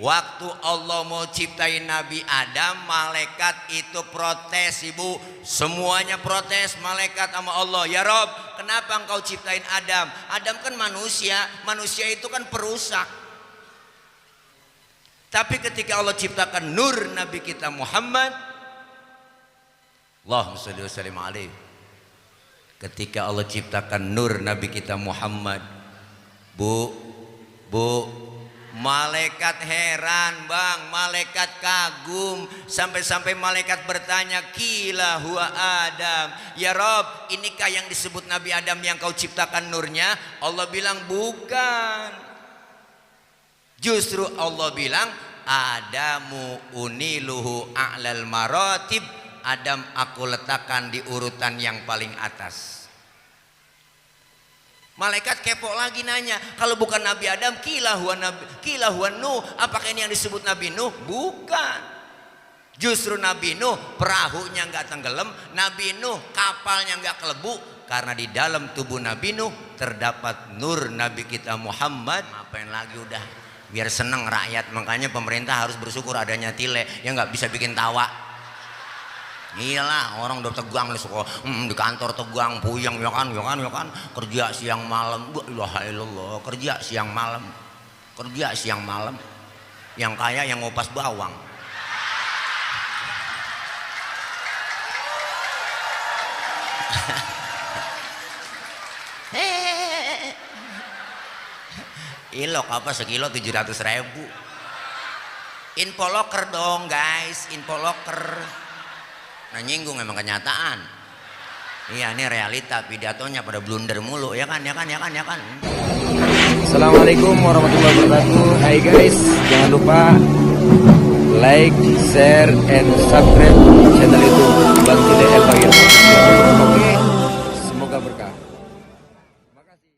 Waktu Allah mau ciptain Nabi Adam, malaikat itu protes, ibu. Semuanya protes, malaikat sama Allah. Ya Rob, kenapa engkau ciptain Adam? Adam kan manusia, manusia itu kan perusak. Tapi ketika Allah ciptakan nur Nabi kita Muhammad, Allahumma sholli wa sallim alaihi. Ketika Allah ciptakan nur Nabi kita Muhammad, bu, malaikat heran bang, malaikat kagum, sampai-sampai malaikat bertanya, kila huwa Adam, ya Rob, inikah yang disebut Nabi Adam yang kau ciptakan nurnya? Allah bilang bukan, justru Allah bilang Adamu uniluhu a'lal maratib, Adam aku letakkan di urutan yang paling atas. Malaikat kepo lagi nanya, kalau bukan Nabi Adam, kila huwa Nuh, apakah ini yang disebut Nabi Nuh? Bukan, justru Nabi Nuh perahunya nggak tenggelam, Nabi Nuh kapalnya nggak kelebu, karena di dalam tubuh Nabi Nuh terdapat nur Nabi kita Muhammad. Ngapain lagi, udah biar seneng rakyat, makanya pemerintah harus bersyukur adanya tile yang nggak bisa bikin tawa. Iyalah, orang udah tegang di kantor, tegang puyeng, ya kan, kerja siang malam, ilaha kerja siang malam, yang kaya yang ngupas bawang. Ilok apa sekilo 700.000. Info loker dong guys, info loker. Nah, nyinggung emang kenyataan. Iya, ini realita, pidatonya pada blunder mulu, ya kan. Assalamualaikum warahmatullahi wabarakatuh. Hai guys, jangan lupa like, share, and subscribe channel YouTube Bang Tide El Bagir. Oke, semoga berkah. Makasih.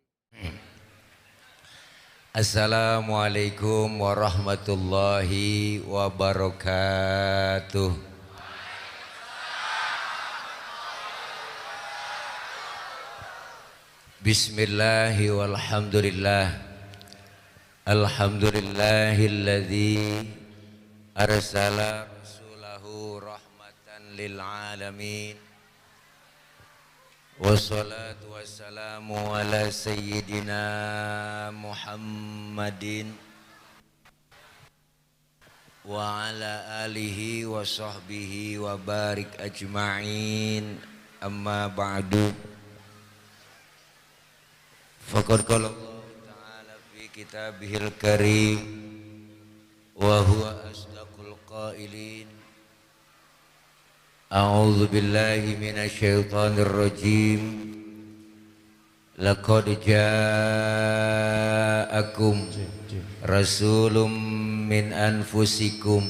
Assalamualaikum warahmatullahi wabarakatuh. Bismillahi walhamdulillah. Alhamdulillahilladzi arsala rasulahu rahmatan lil alamin. Wassalatu wassalamu ala sayyidina Muhammadin wa ala alihi wa sahbihi wa barik ajma'in. Amma ba'du. Faqad qala Allah Ta'ala fi kitabihil karim wa huwa asdaqul qailin. A'udzu billahi minasyaitonir rajim. Laqad ja'akum rasulun min anfusikum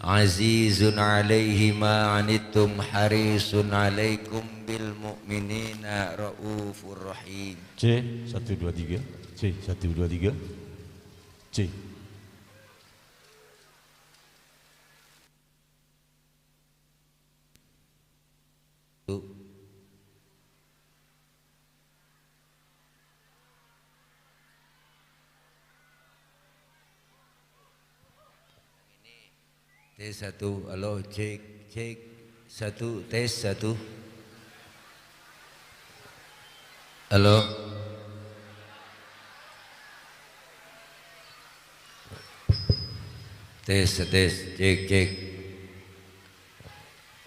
azizun 'alaihi ma 'anittum harisun 'alaikum bil mu'minina raufur rahim. C 123 C 123 C. Tes 1, halo, cek 1, tes 1. Halo. Tes, cek.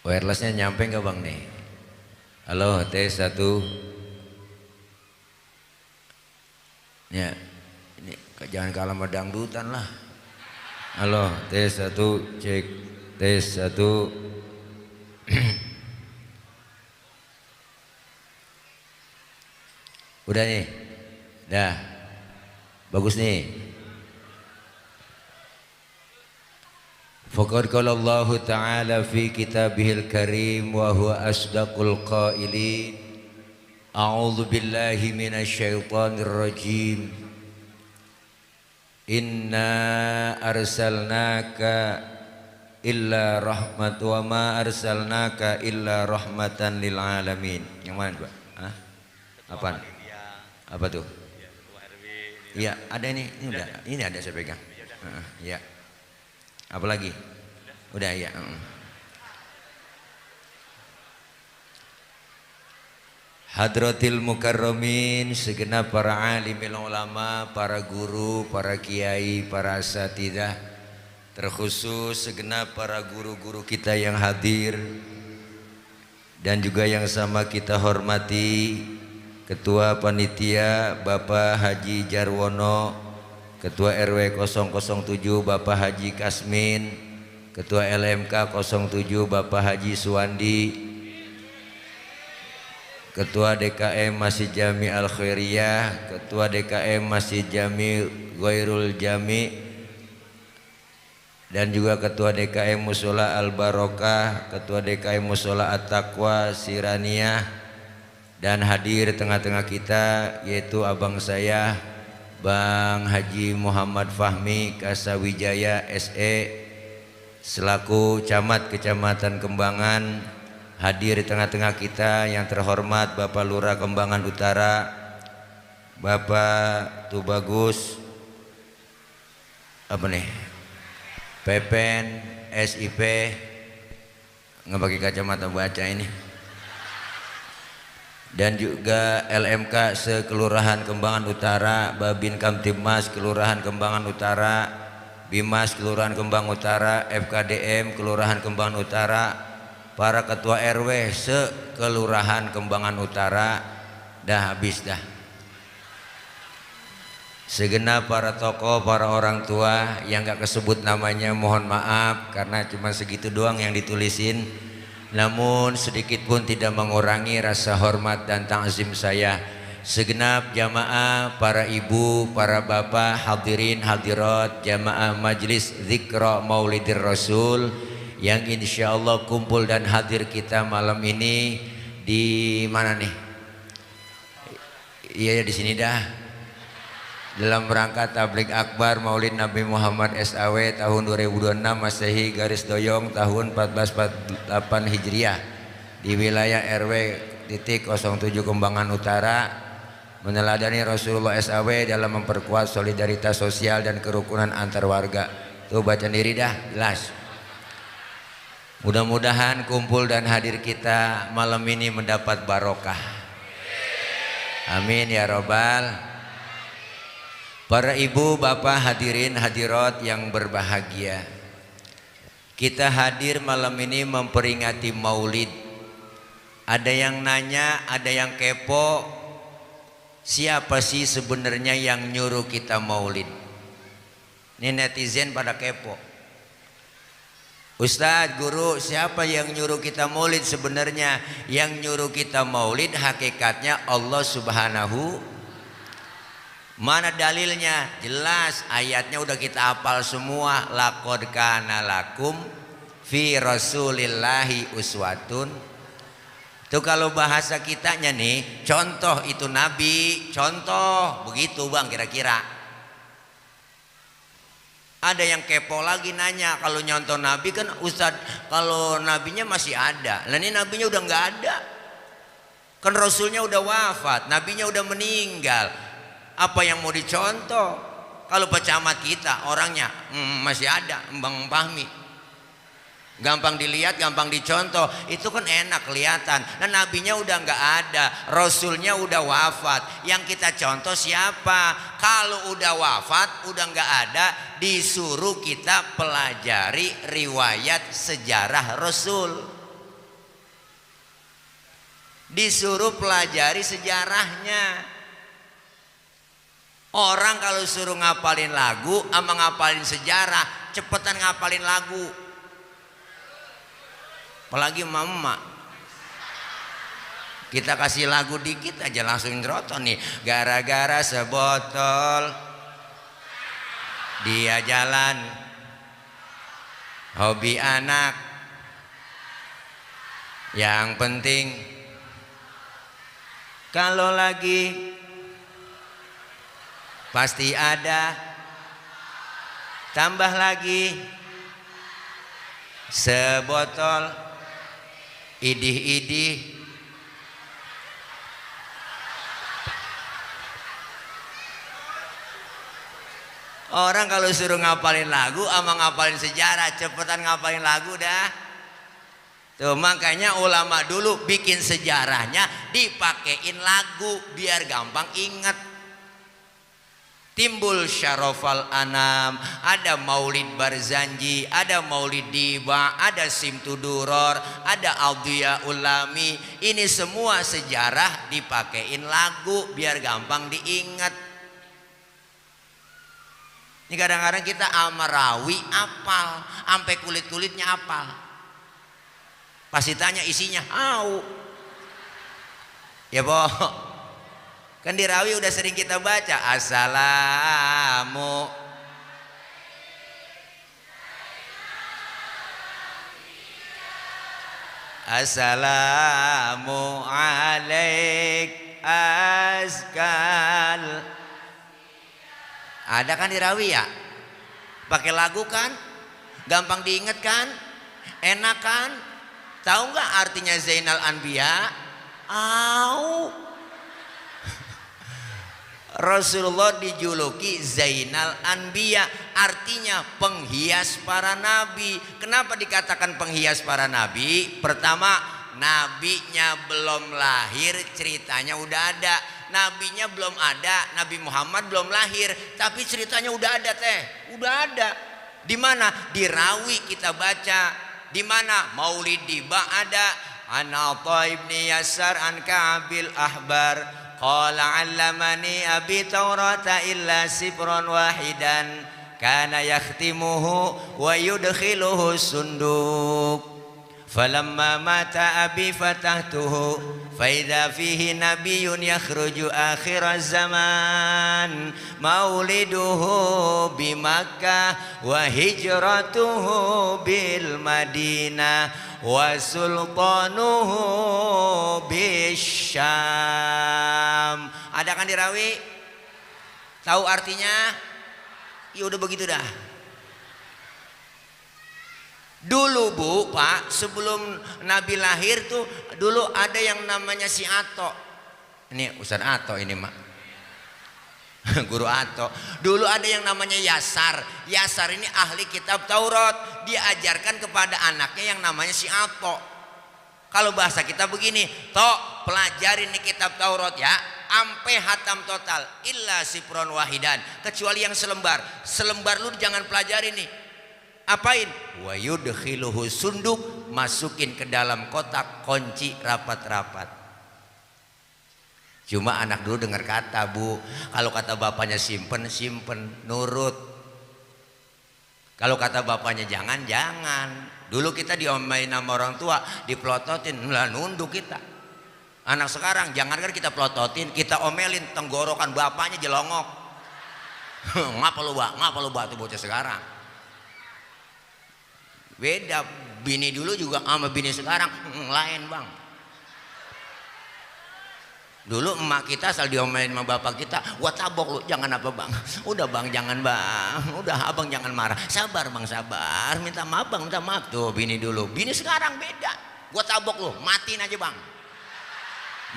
Wirelessnya nyampe nggak bang nih? Halo, tes 1. Ya, ini jangan kalah sama dangdutan lah. Halo, tes 1, cek, tes 1. Udah nih, dah, bagus nih. Faqad qala Allah Ta'ala fi kitabihil karim wa huwa asdaqul qailin. A'udzu billahi minasyaitonir rajim. Inna arsalnaka illa rahmat wa ma arsalnaka illa rahmatan lil alamin. Yang mana Pak? Hah? Apaan? Apa tuh? Iya, ada ini udah. Ini ada saya pegang. Iya. Apalagi? Udah ya. Hadratil mukarramin, segenap para alimil ulama, para guru, para kiai, para asatidzah, terkhusus segenap para guru-guru kita yang hadir dan juga yang sama kita hormati Ketua Panitia Bapak Haji Jarwono, Ketua RW 007 Bapak Haji Kasmin, Ketua LMK 07 Bapak Haji Suwandi, Ketua DKM Masjid Jami Al Khairiyah, Ketua DKM Masjid Jami Ghairul Jami, dan juga Ketua DKM Musola Al Barokah, Ketua DKM Musola At Taqwa Siraniyah, dan hadir tengah-tengah kita yaitu abang saya Bang Haji Muhammad Fahmi Kasawijaya SE selaku Camat Kecamatan Kembangan. Hadir di tengah-tengah kita yang terhormat Bapak Lurah Kembangan Utara, Bapak Tubagus apa nih, Pepen SIP, nggak pakai kacamata baca ini, dan juga LMK sekelurahan Kembangan Utara, Babin Kamtibmas Kelurahan Kembangan Utara, Bimas Kelurahan Kembangan Utara, FKDM Kelurahan Kembangan Utara, para ketua RW sekelurahan Kembangan Utara. Dah habis dah. Segenap para tokoh, para orang tua yang gak kesebut namanya mohon maaf karena cuma segitu doang yang ditulisin, namun sedikit pun tidak mengurangi rasa hormat dan ta'zim saya. Segenap jamaah, para ibu, para bapak, hadirin hadirat jamaah Majlis Zikra Maulidir Rasul yang insya Allah kumpul dan hadir kita malam ini di mana nih? Iya di sini dah. Dalam rangka tabligh akbar Maulid Nabi Muhammad SAW tahun 2026 Masehi garis doyong tahun 1448 Hijriah di wilayah RW 07 Kembangan Utara, meneladani Rasulullah SAW dalam memperkuat solidaritas sosial dan kerukunan antar warga. Tuh baca diri dah jelas. Mudah-mudahan kumpul dan hadir kita malam ini mendapat barokah. Amin ya robbal. Para ibu, bapak, hadirin hadirat yang berbahagia, kita hadir malam ini memperingati Maulid. Ada yang nanya, ada yang kepo, siapa sih sebenarnya yang nyuruh kita Maulid? Ini netizen pada kepo. Ustadz, guru, siapa yang nyuruh kita maulid sebenarnya? Yang nyuruh kita maulid hakikatnya Allah Subhanahu. Mana dalilnya? Jelas, ayatnya udah kita hafal semua. Laqad kana lakum fi rasulillahi uswatun. Itu kalau bahasa kitanya nih, contoh itu Nabi, contoh begitu bang kira-kira. Ada yang kepo lagi nanya, kalau nyontoh Nabi kan Ustadz, kalau Nabinya masih ada. Lah ini Nabinya udah nggak ada. Kan Rasulnya udah wafat, Nabinya udah meninggal. Apa yang mau dicontoh? Kalau pecamat kita orangnya masih ada, Bang Fahmi. Gampang dilihat, gampang dicontoh. Itu kan enak kelihatan. Nah Nabinya udah nggak ada, Rasulnya udah wafat. Yang kita contoh siapa? Kalau udah wafat, udah nggak ada, disuruh kita pelajari riwayat sejarah Rasul. Disuruh pelajari sejarahnya. Orang kalau suruh ngapalin lagu sama ngapalin sejarah, cepetan ngapalin lagu. Apalagi mama, kita kasih lagu dikit aja langsung ngeroton nih. Gara-gara sebotol dia jalan, hobi anak, yang penting kalau lagi pasti ada, tambah lagi sebotol idih-idih. Orang kalau suruh ngapalin lagu sama ngapalin sejarah, cepetan ngapalin lagu dah. Tuh makanya ulama dulu bikin sejarahnya dipakein lagu biar gampang inget. Timbul Syarofal Anam, ada Maulid Barzanji, ada Maulid Diba, ada Simtuduror, ada Audia Ulami. Ini semua sejarah dipakein lagu biar gampang diingat. Ini kadang-kadang kita amarawi apal, sampai kulit-kulitnya apal. Pasti tanya isinya, ya boh. Kan di Rawi udah sering kita baca Assalamu alaik azkal. Ada kan di Rawi ya? Pakai lagu kan? Gampang diinget kan? Enak kan? Tahu nggak artinya Zainal Anbiya? Rasulullah dijuluki Zainal Anbiya, artinya penghias para nabi. Kenapa dikatakan penghias para nabi? Pertama, nabinya belum lahir, ceritanya udah ada. Nabinya belum ada, Nabi Muhammad belum lahir, tapi ceritanya udah ada teh, udah ada. Di mana? Di Rawi kita baca. Di mana? Maulid Diba ada. An Atha ibni Yasar an Ka'bil Ahbar. Qala 'allamani abi Taurata illa sibran wahidan kana yakhtimuhu wa yudkhiluhu sunduk. Falamma mata abi fatahtuhu fa idza fihi nabiyyun yakhruju akhir zaman mauliduhu bi Makkah wa hijratuhu bil Madinah wa sultanuhu bisyam. Ada kan di Rawi? Tahu artinya? Ya udah begitu dah. Dulu Bu, Pak, sebelum Nabi lahir tuh dulu ada yang namanya si Ato. Ini Ustaz Ato ini mak. Guru Ato. Dulu ada yang namanya Yasar. Yasar ini ahli kitab Taurat. Diajarkan kepada anaknya yang namanya si Ato. Kalau bahasa kita begini, Tok, pelajarin nih kitab Taurat ya, ampe hatam total, illa sipron wahidan, kecuali yang selembar. Selembar lu jangan pelajarin nih. Apain? Wa yudkhiluhu sunduk, masukin ke dalam kotak, kunci rapat-rapat. Cuma anak dulu dengar kata Bu, kalau kata bapaknya simpen, simpen, nurut. Kalau kata bapaknya jangan, jangan. Dulu kita diomelin sama orang tua, dipelototin, lah nunduk kita. Anak sekarang jangan kan kita pelototin, kita omelin, tenggorokan bapaknya jelongok. Ngapa lu tuh bocah sekarang? Beda, bini dulu juga sama bini sekarang lain bang. Dulu emak kita asal diomelin sama bapak kita, gua tabok lu, jangan apa bang. Udah bang, jangan bang. Udah abang jangan marah. Sabar bang, sabar. Minta maaf bang, minta maaf. Tuh bini dulu, bini sekarang beda. Gua tabok lu, matiin aja bang.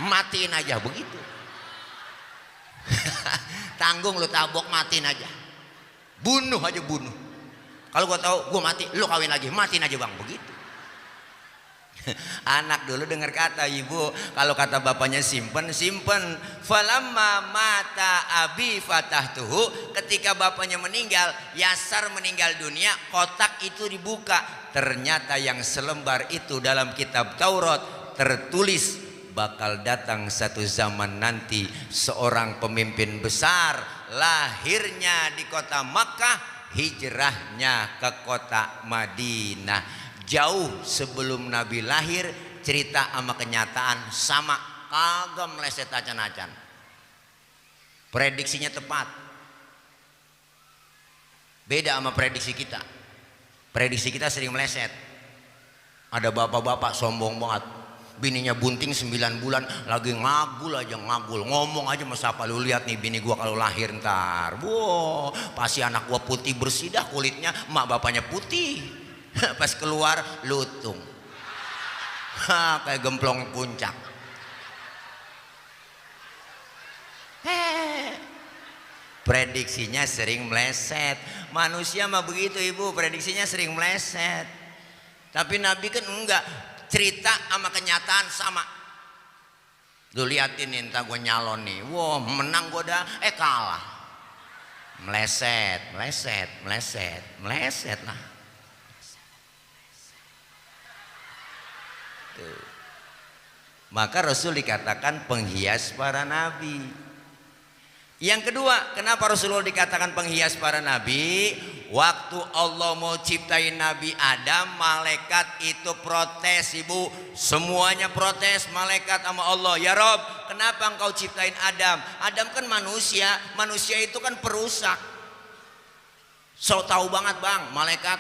Matiin aja begitu. Tanggung lu tabok, matiin aja. Bunuh aja bunuh. Kalau gua tahu gua mati, lu kawin lagi, matiin aja bang, begitu. Anak dulu dengar kata ibu, kalau kata bapaknya simpen, simpen. Falamma mata abi fatahtuhu, ketika bapaknya meninggal, Yasar meninggal dunia, kotak itu dibuka. Ternyata yang selembar itu dalam kitab Taurat tertulis bakal datang satu zaman nanti seorang pemimpin besar, lahirnya di kota Makkah, hijrahnya ke kota Madinah. Jauh sebelum Nabi lahir, cerita sama kenyataan sama, kagak meleset acan-acan. Prediksinya tepat. Beda sama prediksi kita. Prediksi kita sering meleset. Ada bapak-bapak sombong banget, bininya bunting 9 bulan, lagi ngagul aja, ngagul, ngomong aja mas apa, lu lihat nih bini gua kalau lahir ntar, wow, pasti anak gua putih bersih dah kulitnya, mak bapaknya putih. Pas keluar lutung, kayak gemplong puncak. Prediksinya sering meleset. Manusia mah begitu ibu, prediksinya sering meleset. Tapi Nabi kan enggak, cerita sama kenyataan sama. Lu liatin nih, entah gue nyalon nih, wah menang gue dah, kalah. Meleset, meleset, meleset, meleset lah. Tuh. Maka Rasul dikatakan penghias para nabi. Yang kedua, kenapa Rasulullah dikatakan penghias para nabi? Waktu Allah mau ciptain Nabi Adam, malaikat itu protes ibu. Semuanya protes, malaikat sama Allah. Ya Rob, kenapa engkau ciptain Adam? Adam kan manusia, manusia itu kan perusak. So tahu banget bang, malaikat,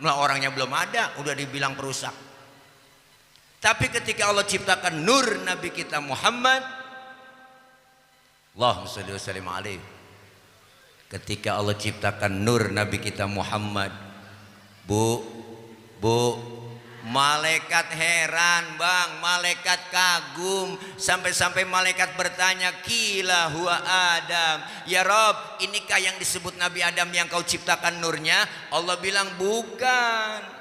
nah orangnya belum ada, udah dibilang perusak. Tapi ketika Allah ciptakan nur Nabi kita Muhammad, Allahumma sholli wa sallim alaihi. Ketika Allah ciptakan nur Nabi kita Muhammad, bu, malaikat heran bang, malaikat kagum, sampai-sampai malaikat bertanya, kila huwa Adam, ya Rob, inikah yang disebut Nabi Adam yang kau ciptakan nurnya? Allah bilang bukan.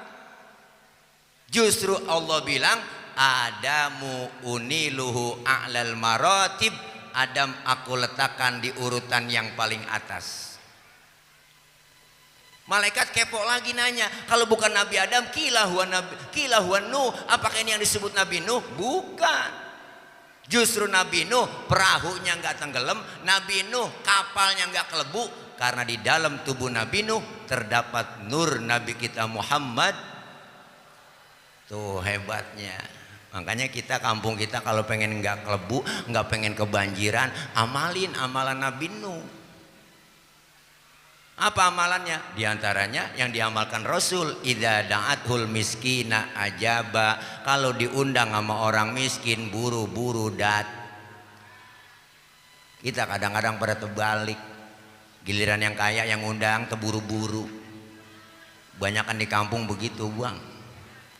Justru Allah bilang, Adamu uniluhu a'lal maratib, Adam aku letakkan di urutan yang paling atas. Malaikat kepo lagi nanya, kalau bukan Nabi Adam, kila huwa Nuh, apakah ini yang disebut Nabi Nuh? Bukan. Justru Nabi Nuh perahunya nggak tenggelam, Nabi Nuh kapalnya nggak kelebu, karena di dalam tubuh Nabi Nuh terdapat nur Nabi kita Muhammad. Tuh hebatnya. Makanya kita, kampung kita kalau pengen nggak kelebu, nggak pengen kebanjiran, amalin amalan Nabi Nuh. Apa amalannya? Di antaranya yang diamalkan Rasul, idza da'athul miskina ajaba, kalau diundang sama orang miskin buru-buru dat. Kita kadang-kadang pada terbalik, giliran yang kaya yang undang terburu-buru. Banyakan di kampung begitu bang.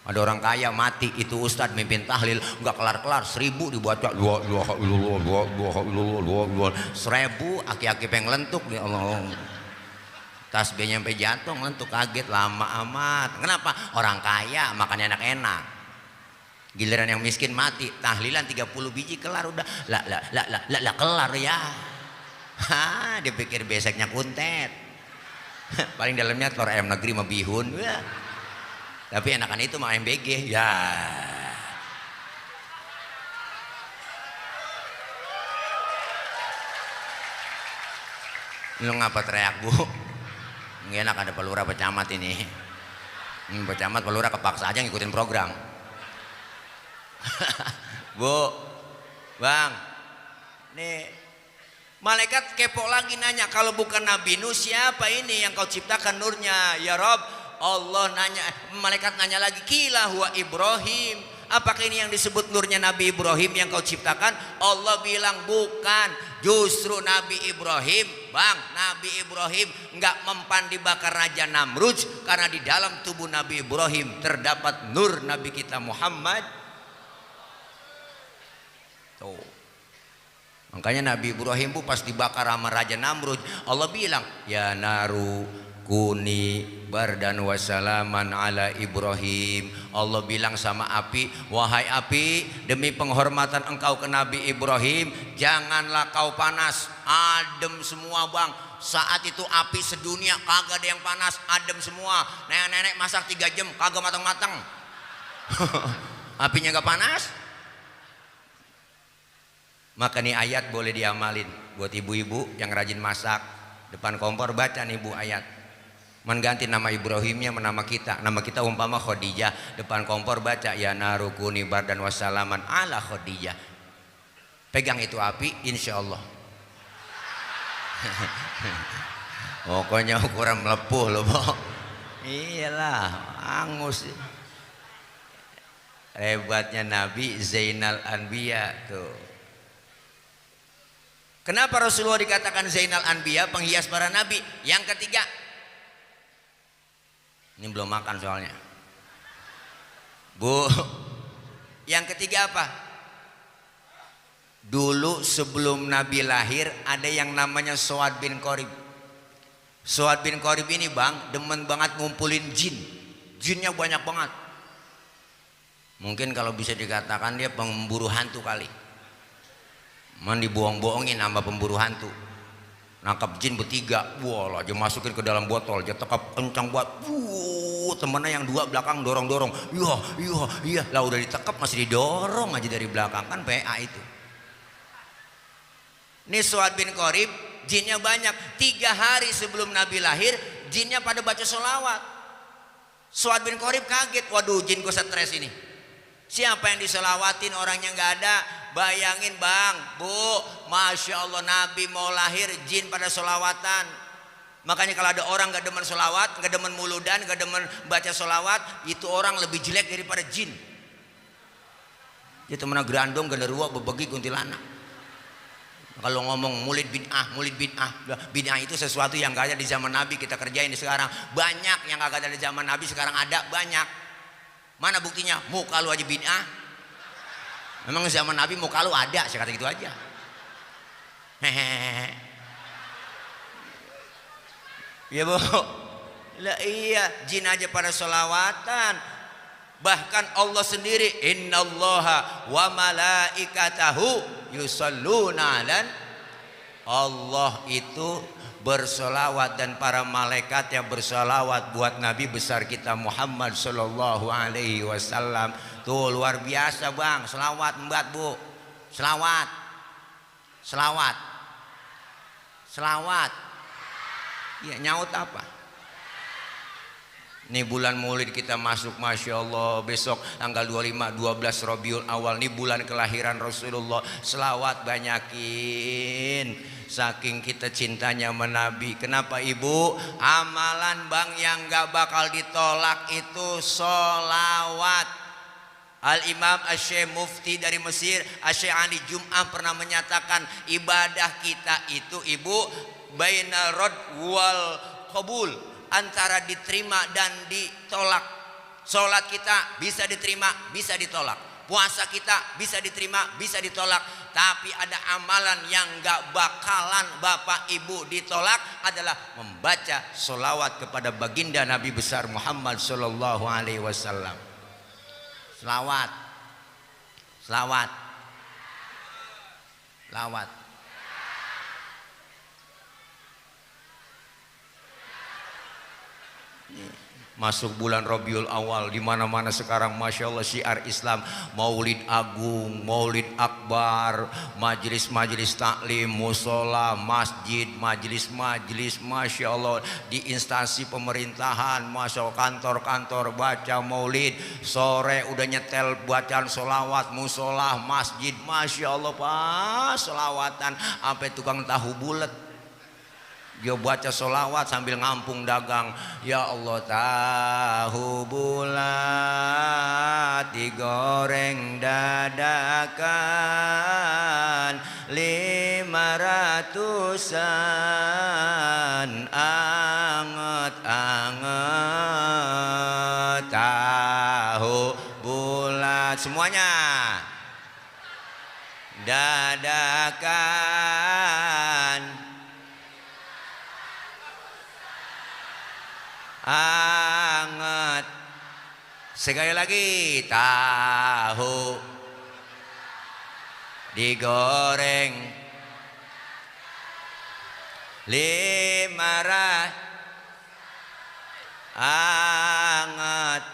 Ada orang kaya mati, itu ustadz mimpin tahlil nggak kelar-kelar, 1000 dibaca, 1000, aki-aki pengen lentuk ya Allah, tasbihnya sampai jatuh lentuk, kaget, lama amat. Kenapa? Orang kaya makannya enak-enak, giliran yang miskin mati tahlilan 30 biji kelar udah, lah kelar ya. Dipikir beseknya kuntet, paling dalamnya telur ayam negeri sama bihun ya. Tapi enakan itu mah MBG ya. Lu ngapa teriak bu? Nggak enak, ada Pak Lurah, Pak Camat ini. Pak Camat, Pak Lurah kepaksa aja ngikutin program. Bu, bang, nih malaikat kepo lagi nanya, kalau bukan Nabi Nuh siapa ini yang kau ciptakan nurnya? Ya Rob, Allah nanya, malaikat nanya lagi, kila huwa Ibrahim, apakah ini yang disebut nurnya Nabi Ibrahim yang kau ciptakan? Allah bilang bukan, justru Nabi Ibrahim bang, Nabi Ibrahim nggak mempan dibakar Raja Namrud, karena di dalam tubuh Nabi Ibrahim terdapat nur Nabi kita Muhammad. Tuh, makanya Nabi Ibrahim bu pas dibakar sama Raja Namrud, Allah bilang, ya naru kuni bardan wasalaman ala Ibrahim. Allah bilang sama api, wahai api, demi penghormatan engkau ke Nabi Ibrahim, janganlah kau panas, adem semua bang. Saat itu api sedunia kagak ada yang panas, adem semua. Nenek-nenek masak 3 jam kagak matang-matang. Apinya gak panas. Maka nih ayat boleh diamalin buat ibu-ibu yang rajin masak, depan kompor baca nih bu ayat. Mengganti nama Ibrahimnya nama kita. Nama kita umpama Khadijah, depan kompor baca ya narukuni bardan wassalaman ala Khadijah. Pegang itu api, insya Allah. Pokoknya ukuran melepuh loh Bo. Iyalah, angus. Hebatnya Nabi Zainal Anbiya tuh. Kenapa Rasulullah dikatakan Zainal Anbiya, penghias para nabi? Yang ketiga, ini belum makan soalnya bu, yang ketiga apa? Dulu sebelum Nabi lahir ada yang namanya Suad bin Qorib. Suad bin Qorib ini bang demen banget ngumpulin jin. Jinnya banyak banget. Mungkin kalau bisa dikatakan dia pemburu hantu kali. Man dibohong-bohongin sama pemburu hantu. Nangkap jin bertiga, wah aja masukin ke dalam botol, dia tekap kencang buat, temennya yang dua belakang dorong-dorong, iya, lah udah ditekap masih didorong aja dari belakang, kan PA itu. Ini Suad bin Qorib, jinnya banyak. 3 hari sebelum Nabi lahir, jinnya pada baca sholawat. Suad bin Qorib kaget, waduh jinku stres ini. Siapa yang diselawatin orangnya nggak ada? Bayangin bang, bu, masya Allah Nabi mau lahir jin pada solawatan. Makanya kalau ada orang nggak demen solawat, nggak demen muludan, nggak demen baca solawat, itu orang lebih jelek daripada jin. Dia temennya gerandong, genderuwo, bebegi, kuntilanak. Kalau ngomong mulid bid'ah, bid'ah itu sesuatu yang nggak ada di zaman Nabi, kita kerjain di sekarang. Banyak yang nggak ada di zaman Nabi sekarang ada banyak. Mana buktinya? Muka lu aja bid'ah. Memang zaman Nabi muka lu ada, saya kata gitu aja. Hehehe. Ya bu, lah iya jin aja pada sholawatan. Bahkan Allah sendiri, innallaha wa malaikatahu yusalluna alan. Allah itu bersolawat dan para malaikat yang bersolawat buat Nabi besar kita Muhammad sallallahu alaihi wasallam. Tuh luar biasa bang, selawat mbak bu, selawat, ya nyaut apa? Ini bulan Maulid kita masuk, masya Allah. Besok tanggal 25 12 Rabiul Awal, ini bulan kelahiran Rasulullah. Selawat banyakin, saking kita cintanya sama Nabi. Kenapa ibu? Amalan bang yang gak bakal ditolak itu solawat. Al-Imam Asy-Syaikh Mufti dari Mesir, Asy-Syaikh Ali Jum'ah pernah menyatakan ibadah kita itu ibu baina rad wal qabul, antara diterima dan ditolak. Sholat kita bisa diterima, bisa ditolak. Puasa kita bisa diterima, bisa ditolak. Tapi ada amalan yang gak bakalan bapak ibu ditolak adalah membaca sholawat kepada baginda Nabi besar Muhammad sallallahu alaihi wasallam. Selawat. Masuk bulan Rabiul Awal, di mana-mana sekarang masya Allah syiar Islam, Maulid Agung, Maulid Akbar, majelis-majelis taklim, musola, masjid, majelis-majelis, masya Allah di instansi pemerintahan, masya Allah kantor-kantor baca Maulid, sore udah nyetel bacaan solawat, musola, masjid, masya Allah pas solawatan, sampai tukang tahu bulat dia baca solawat sambil ngampung dagang. Ya Allah tahu bulat digoreng dadakan 500-an anget-anget tahu bulat semuanya dadakan anget. Sekali lagi, tahu digoreng 500 anget.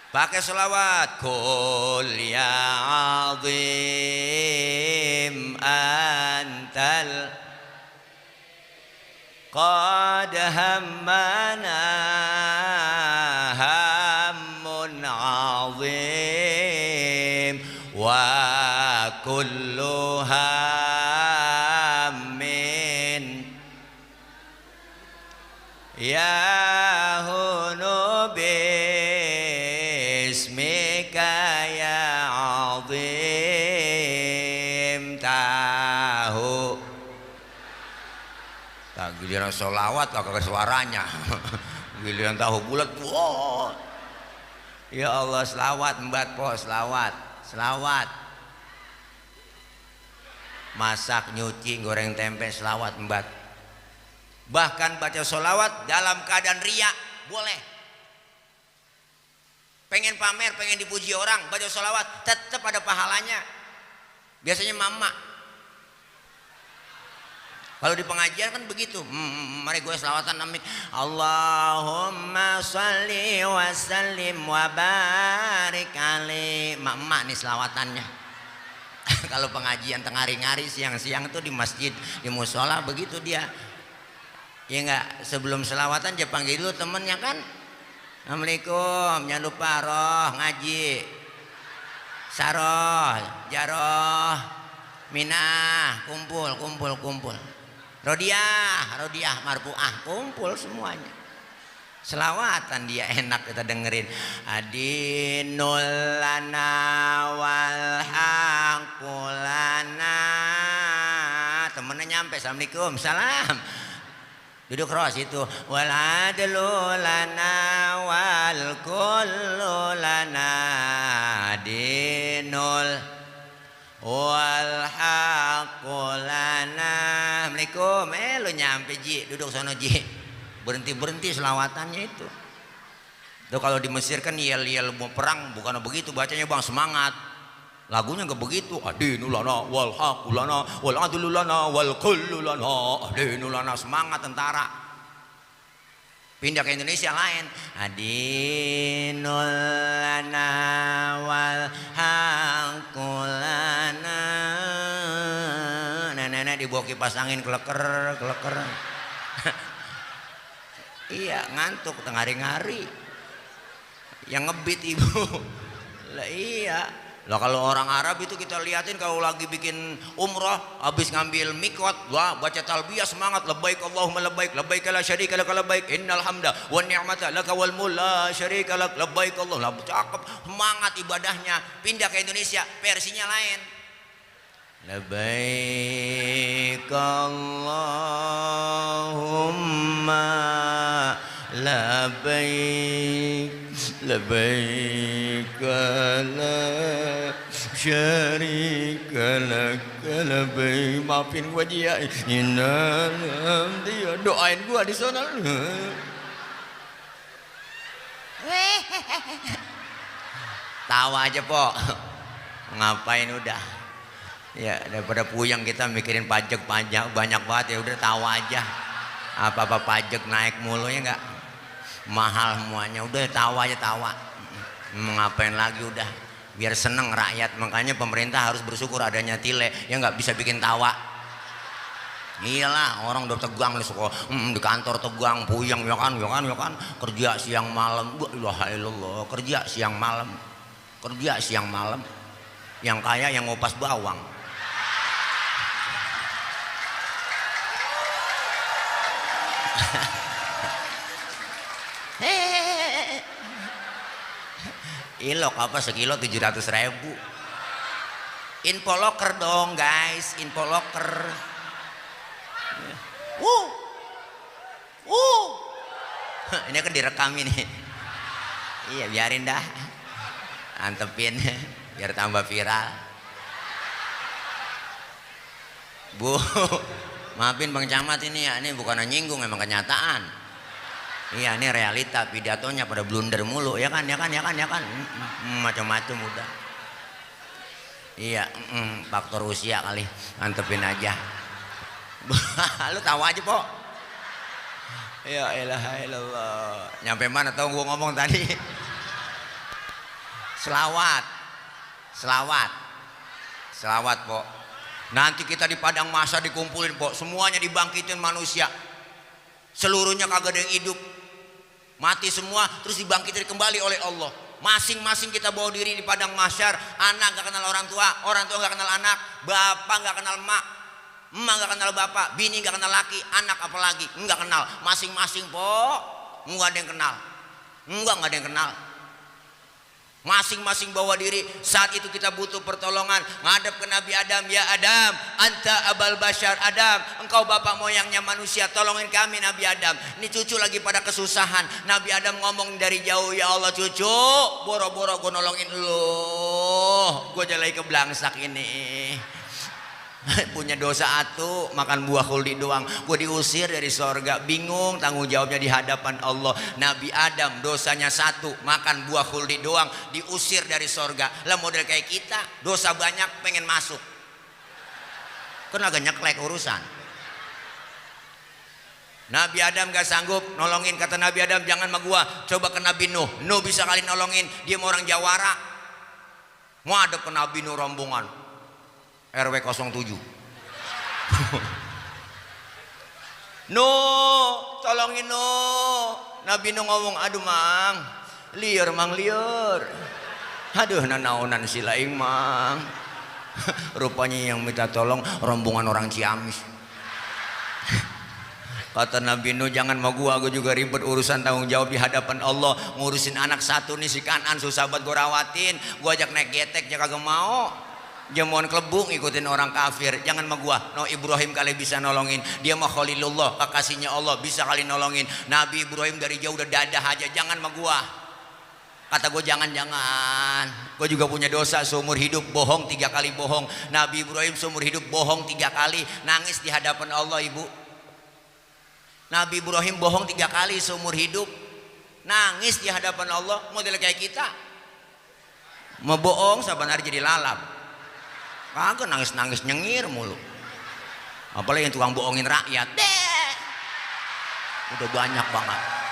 Pakai selawat kul ya azim antal qad hammana hammun azim wa kullu hammin ya hunu bismika ya azim tahu. Giliran sholawat kagak suaranya. Giliran tahu bulat, wow. Ya Allah selawat mbak po, selawat. masak, nyuci, goreng tempe, selawat, embat. Bahkan baca sholawat dalam keadaan riya boleh. Pengen pamer, pengen dipuji orang, baca sholawat tetap ada pahalanya. Biasanya mama kalau di pengajian kan begitu. Mari gue selawatan, amin. Allahumma sholli wa sallim wa barik alaihi. Mak nih selawatannya. Kalau pengajian tengah hari siang-siang tuh di masjid, di musola begitu dia. Ya enggak, sebelum selawatan dia panggil dulu temennya kan. Assalamualaikum, jangan lupa roh ngaji. Saroh, jaroh, minah, kumpul. Rodiah, marfuah, kumpul semuanya. Selawatan dia enak kita dengerin. Adinul lana wal haqulana. Temennya nyampe, assalamualaikum, salam. Duduk cross itu. Wal adlu lana wal kullu lana adinul wal haqulana. Assalamualaikum. Lu nyampe Ji, duduk sono Ji. Berhenti selawatannya itu. Tuh kalau di Mesir kan yel mau perang bukan begitu bacanya bang, semangat. Lagunya nggak begitu. Adinulana wal haqulana wal adlulana wal kullulana. Adinulana, semangat tentara. Pindah ke Indonesia lain. Adinulana wal haqulana. Nenek dibawa kipas angin keleker. Iya, ngantuk tengah hari. Yang ngebit ibu. Lah iya. Lah kalau orang Arab itu kita liatin kalau lagi bikin umrah habis ngambil mikot, wah baca talbiyah semangat, labbaik Allahumma labbaik, labbaik la syarika lak labbaik, innal hamda wan ni'mata laka wal mulk la syarika lak, labbaik Allah. Lah cakep, semangat ibadahnya. Pindah ke Indonesia versinya lain. Labbaik Allahumma labbaik, labbaik la syarika lak, labbaik. Maafin gua dia, dia doain gua di sana. Tawa aja po, ngapain udah. Ya daripada puyeng kita mikirin pajak banyak banget, ya udah tawa aja. Apa pajak naik mulu ya enggak, mahal semuanya, udah tawa aja tawa. Ngapain lagi udah, biar seneng rakyat. Makanya pemerintah harus bersyukur adanya tile, ya nggak bisa bikin tawa. Iyalah orang udah tegang di kantor tegang puyeng ya kan kerja siang malam. Alhamdulillah kerja siang malam yang kaya yang ngupas bawang. Ilok apa sekilo 700.000. Info locker dong guys, info locker. Ini kan direkam ini. Iya biarin dah, antepin biar tambah viral. Bu, maafin Bang Camat ini ya, ini bukan nyinggung, memang kenyataan. Iya ini realita, pidatonya pada blunder mulu ya kan macam-macam udah. Iya faktor usia kali, antepin aja. Lu tahu aja po. Ya ilaha illallah. Nyampe mana tau gua ngomong tadi? Selawat po. Nanti kita di padang mahsyar dikumpulin po, semuanya dibangkitin manusia. Seluruhnya kagak ada yang hidup, mati semua, terus dibangkitin kembali oleh Allah. Masing-masing kita bawa diri di padang mahsyar. Anak gak kenal orang tua gak kenal anak, bapak gak kenal emak gak kenal bapak, bini gak kenal laki, anak apalagi nggak kenal. Masing-masing po, nggak ada yang kenal. Masing-masing bawa diri. Saat itu kita butuh pertolongan, ngadep ke Nabi Adam. Ya Adam, anta abal bashar. Adam, engkau bapak moyangnya manusia, tolongin kami Nabi Adam. Ini cucu lagi pada kesusahan. Nabi Adam ngomong dari jauh, ya Allah cucu, boro-boro gue nolongin lu, gue jalai ke belangsak ini. punya dosa atu makan buah khuldi doang, gue diusir dari sorga, bingung tanggung jawabnya di hadapan Allah. Nabi Adam dosanya satu, makan buah khuldi doang, diusir dari sorga. Lah model kayak kita dosa banyak pengen masuk, kan agak nyeklek urusan. Nabi Adam gak sanggup nolongin, kata Nabi Adam jangan sama gua, coba ke Nabi Nuh. Nuh bisa kali nolongin, dia mau orang Jawara, mau ada ke Nabi Nuh rombongan RW 07. Nuh, tolongin Nuh. Nabi Nuh ngomong, aduh mang, liur mang liur. Aduh nanaunan si laing mang. Rupanya yang minta tolong rombongan orang Ciamis. Kata Nabi Nuh, jangan mau gua juga ribet urusan tanggung jawab di hadapan Allah. Ngurusin anak satu nih si Kanan susah buat gua rawatin. Gua ajak naik getek dia kagak mau. Dia mohon kelebung ikutin orang kafir. Jangan sama gua. No, Ibrahim kali bisa nolongin. Dia mah Khalilullah, kekasihnya Allah, bisa kali nolongin. Nabi Ibrahim dari jauh udah dadah aja. Jangan sama gua. Kata gue jangan, gue juga punya dosa seumur hidup, bohong 3 kali bohong. Nabi Ibrahim seumur hidup bohong 3 kali, nangis di hadapan Allah ibu. Nabi Ibrahim bohong 3 kali seumur hidup, nangis di hadapan Allah. Model kayak kita, mau bohong saban hari jadi lalap, kagak nangis nyengir mulu. Apalagi yang tukang bohongin rakyat, udah banyak banget.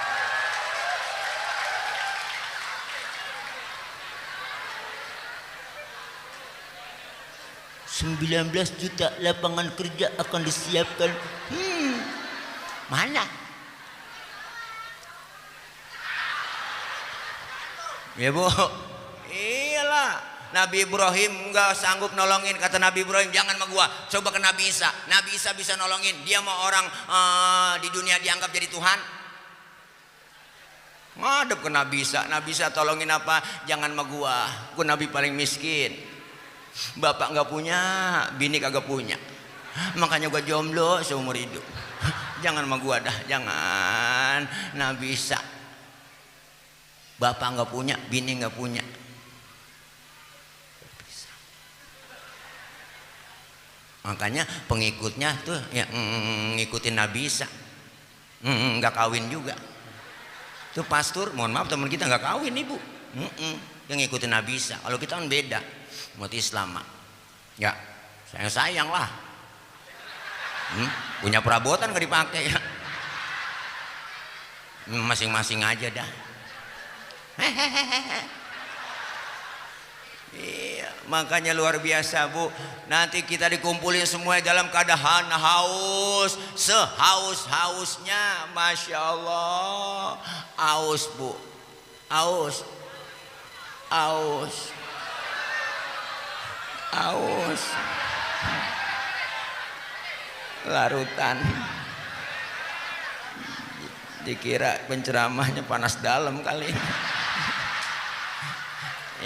19 juta lapangan kerja akan disiapkan. Mana? Ya bu, iyalah. Nabi Ibrahim nggak sanggup nolongin, kata Nabi Ibrahim jangan sama gua, coba ke Nabi Isa. Nabi Isa bisa nolongin, dia mau orang di dunia dianggap jadi Tuhan. Ngadep ke Nabi Isa, Nabi Isa tolongin apa? Jangan sama gua Nabi paling miskin. Bapak nggak punya, bini kagak punya, makanya gua jomblo seumur hidup. Jangan sama gua dah, jangan. Nabi Isa, bapak nggak punya, bini nggak punya. Makanya pengikutnya tuh yang ngikutin Nabi Isa nggak kawin juga. Tuh pastor, mohon maaf teman kita nggak kawin ibu, yang ngikutin Nabi Isa. Kalau kita kan beda, umat Islam ya sayang lah. Punya perabotan nggak dipakai ya, masing-masing aja dah. Iya, makanya luar biasa bu. Nanti kita dikumpulin semua dalam keadaan haus, sehaus-hausnya, masya Allah. Haus bu, haus, haus, haus, larutan. Dikira penceramahnya panas dalam kali.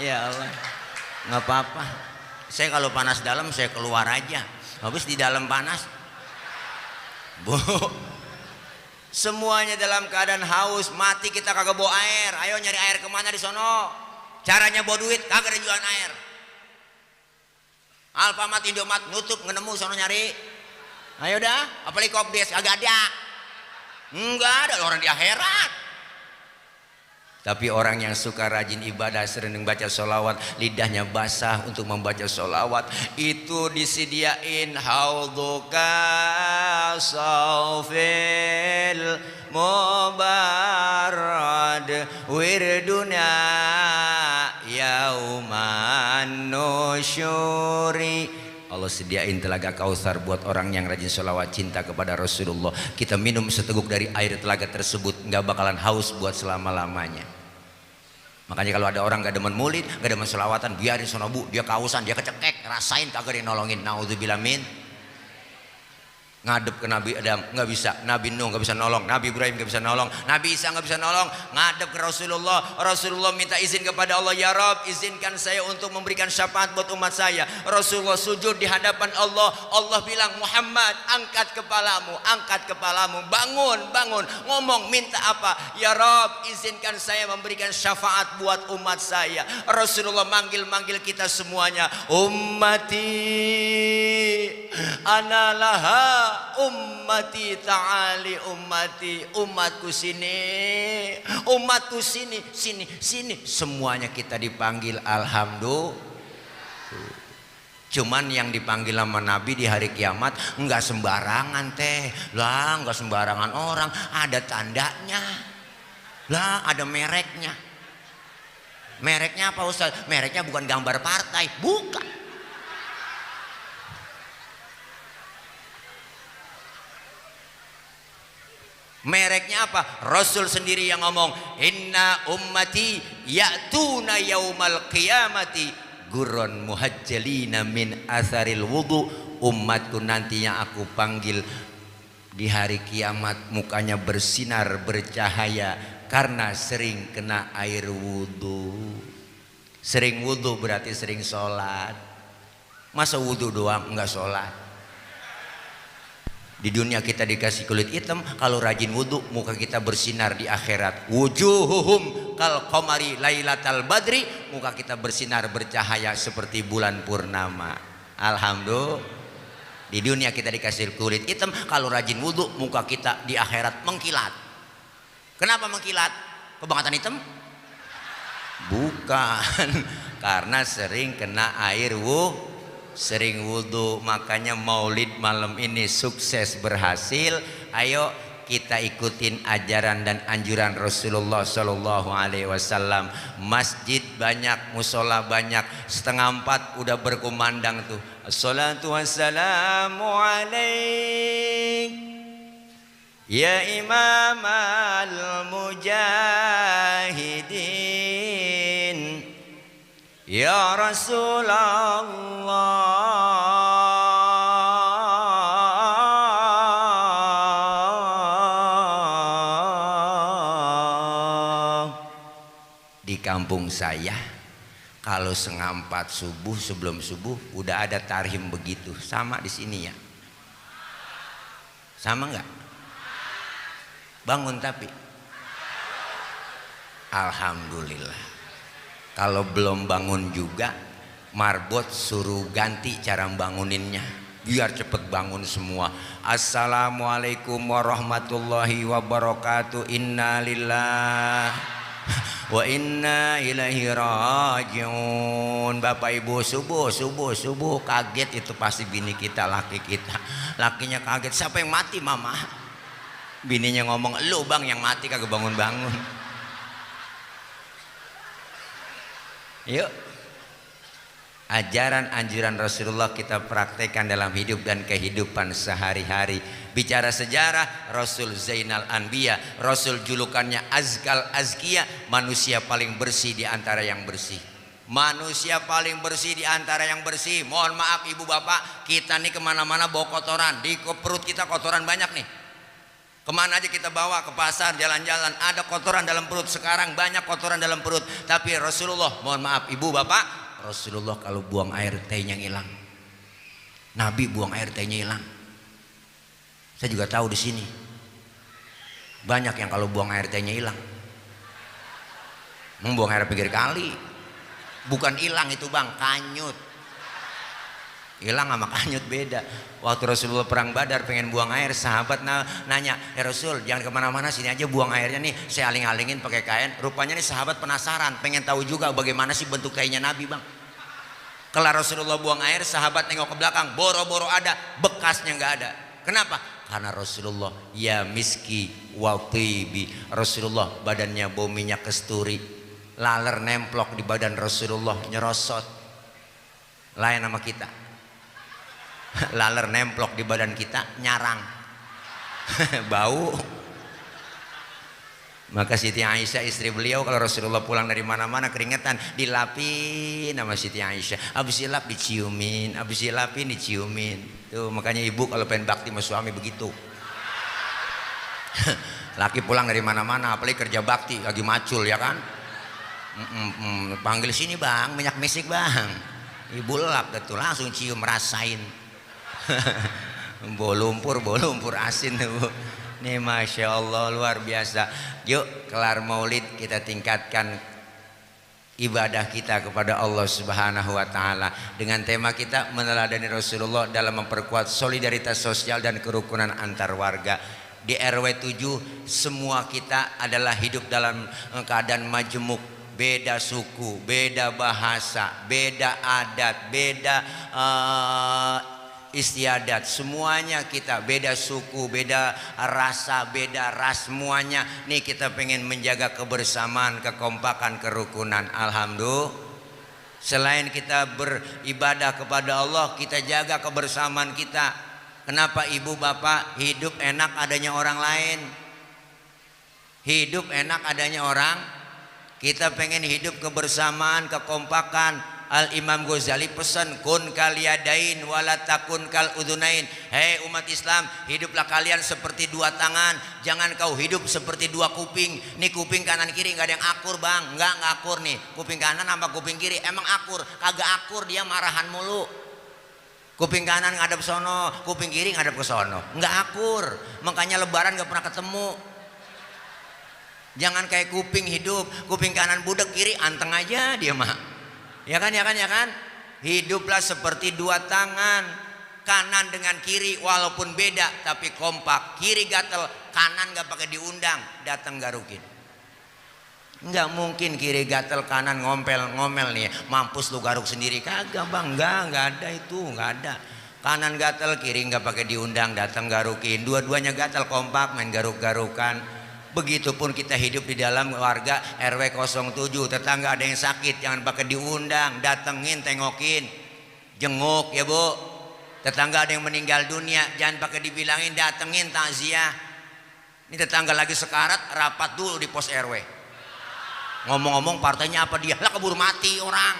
Ya Allah, nggak apa-apa. Saya kalau panas dalam saya keluar aja. Habis di dalam panas, bu. Semuanya dalam keadaan haus, mati kita kagak bawa air. Ayo nyari air kemana di sono? Caranya bawa duit, kagak ada jualan air. Alfamart, Indomart nutup, nggak nemu sono nyari. Ayo dah, apalagi Kopdes kagak ada. Enggak ada orang di akhirat. Tapi orang yang suka rajin ibadah, sering baca sholawat, lidahnya basah untuk membaca sholawat, itu disediain haudhuka sawfil mubarad wirduna yauman nusyuri. Allah sediain telaga Kautsar buat orang yang rajin sholawat, cinta kepada Rasulullah. Kita minum seteguk dari air telaga tersebut, nggak bakalan haus buat selama-lamanya. Makanya kalau ada orang gak demen maulid, gak demen sholawatan, biarin sono bu, dia kausan, dia kecekek, rasain kagak dia nolongin. Naudzubillah min. ngadep ke Nabi Adam nggak bisa, Nabi Nuh nggak bisa nolong, Nabi Ibrahim nggak bisa nolong, Nabi Isa nggak bisa nolong. Ngadep ke Rasulullah, Rasulullah minta izin kepada Allah, ya Rabb izinkan saya untuk memberikan syafaat buat umat saya. Rasulullah sujud di hadapan Allah, Allah bilang Muhammad angkat kepalamu, bangun, ngomong minta apa? Ya Rabb izinkan saya memberikan syafaat buat umat saya. Rasulullah manggil kita semuanya, ummati analaha, ummati ta'ali, umatku sini, sini, semuanya kita dipanggil. Alhamdulillah. Cuman yang dipanggil sama Nabi di hari kiamat enggak sembarangan teh lah, enggak sembarangan orang, ada tandanya lah, ada mereknya. Mereknya apa Ustaz? Mereknya bukan gambar partai, bukan. Mereknya apa? Rasul sendiri yang ngomong, inna ummati ya'tuna yaumal qiyamati gurron muhajjalina min asaril wudu. Umatku nantinya aku panggil di hari kiamat mukanya bersinar bercahaya karena sering kena air wudu. Sering wudu berarti sering sholat. Masa wudu doang enggak sholat? Di dunia kita dikasih kulit hitam, kalau rajin wudhu muka kita bersinar di akhirat. Wujuhuhum kal qamari lailatal badri, muka kita bersinar bercahaya seperti bulan purnama. Alhamdulillah. Di dunia kita dikasih kulit hitam, kalau rajin wudhu muka kita di akhirat mengkilat. Kenapa mengkilat? Kebangetan hitam? Bukan, karena sering kena air sering wudhu. Makanya maulid malam ini sukses berhasil. Ayo kita ikutin ajaran dan anjuran Rasulullah Shallallahu Alaihi Wasallam. Masjid banyak, musola banyak. 3:30 udah berkumandang tuh. Assalatu wassalamu alaik ya imam al-mujahidin ya Rasulullah. Di kampung saya kalau 3:30 subuh, sebelum subuh udah ada tarhim begitu. Sama di sini ya? Sama nggak? Bangun tapi alhamdulillah. Kalau belum bangun juga, marbot suruh ganti cara banguninnya biar cepet bangun semua. Assalamualaikum warahmatullahi wabarakatuh. Inna lillahi wa inna ilaihi rajiun. Bapak ibu subuh kaget, itu pasti bini kita, laki kita. Lakinya kaget, siapa yang mati mama? Bininya ngomong, lu bang yang mati kagak bangun-bangun. Yuk, ajaran anjuran Rasulullah kita praktekkan dalam hidup dan kehidupan sehari-hari. Bicara sejarah, Rasul Zainal Anbiya, Rasul julukannya Azkal Azkiya, manusia paling bersih di antara yang bersih. Manusia paling bersih di antara yang bersih. Mohon maaf ibu bapak, kita nih kemana-mana bawa kotoran. Di perut kita kotoran banyak nih. Kemana aja kita bawa, ke pasar, jalan-jalan, ada kotoran dalam perut. Sekarang banyak kotoran dalam perut. Tapi Rasulullah, mohon maaf ibu bapak, Rasulullah kalau buang air tehnya hilang. Nabi buang air tehnya hilang. Saya juga tahu di sini banyak yang kalau buang air tehnya hilang. Membuang air pinggir kali. Bukan hilang itu bang, kanyut. Hilang sama kanyut beda. Waktu Rasulullah perang Badar pengen buang air, sahabat nanya, ya Rasul jangan kemana-mana, sini aja buang airnya nih, saya aling-alingin pakai kain. Rupanya nih sahabat penasaran, pengen tahu juga bagaimana sih bentuk kainnya Nabi bang. Kelar Rasulullah buang air, sahabat nengok ke belakang, boro-boro ada, bekasnya nggak ada. Kenapa? Karena Rasulullah ya miski wa tibi. Rasulullah badannya bau minyak kasturi, laler nemplok di badan Rasulullah nyerosot. Lain sama kita, laler nemplok di badan kita nyarang bau. Maka Siti Aisyah istri beliau kalau Rasulullah pulang dari mana-mana keringetan dilapin sama Siti Aisyah. Habis dilap diciumin, habis dilapin diciumin. Tuh makanya ibu kalau pengen bakti sama suami begitu. Laki pulang dari mana-mana apalagi kerja bakti lagi macul ya kan. Panggil sini bang, minyak misik bang. Ibu lap tuh langsung cium rasain. Bolumpur asin tuh. Nih Masya Allah luar biasa. Yuk kelar maulid kita tingkatkan ibadah kita kepada Allah Subhanahu wa Ta'ala dengan tema kita meneladani Rasulullah dalam memperkuat solidaritas sosial dan kerukunan antar warga. Di RW 7 semua kita adalah hidup dalam keadaan majemuk, beda suku, beda bahasa, beda adat, beda istiadat, semuanya kita beda suku, beda rasa, beda ras, semuanya nih kita pengen menjaga kebersamaan, kekompakan, kerukunan. Alhamdulillah selain kita beribadah kepada Allah, kita jaga kebersamaan kita. Kenapa ibu bapak hidup enak adanya orang lain, hidup enak adanya orang, kita pengen hidup kebersamaan, kekompakan. Al-Imam Ghazali pesan kun kaliyadain wala takun kal udunain. Hei umat Islam, hiduplah kalian seperti dua tangan, jangan kau hidup seperti dua kuping. Nih kuping kanan kiri nggak ada yang akur bang, nggak akur nih. Kuping kanan sama kuping kiri emang akur, kagak akur, dia marahan mulu. Kuping kanan ngadep sono, kuping kiri ngadep ke sono, nggak akur. Makanya lebaran nggak pernah ketemu. Jangan kayak kuping hidup, kuping kanan budek, kiri anteng aja dia mah. Ya kan. Hiduplah seperti dua tangan, kanan dengan kiri walaupun beda tapi kompak. Kiri gatel, kanan gak pakai diundang, datang garukin. Nggak mungkin kiri gatel kanan ngomel nih, mampus lu garuk sendiri. Kagak bang, nggak ada itu, nggak ada. Kanan gatel, kiri nggak pakai diundang, datang garukin. Dua-duanya gatel kompak, main garuk-garukan. Begitupun kita hidup di dalam warga RW 07, tetangga ada yang sakit jangan pakai diundang, datengin, tengokin, jenguk ya bu. Tetangga ada yang meninggal dunia jangan pakai dibilangin, datengin, takziah. Ini tetangga lagi sekarat, rapat dulu di pos RW. Ngomong-ngomong partainya apa dia, lah keburu mati orang,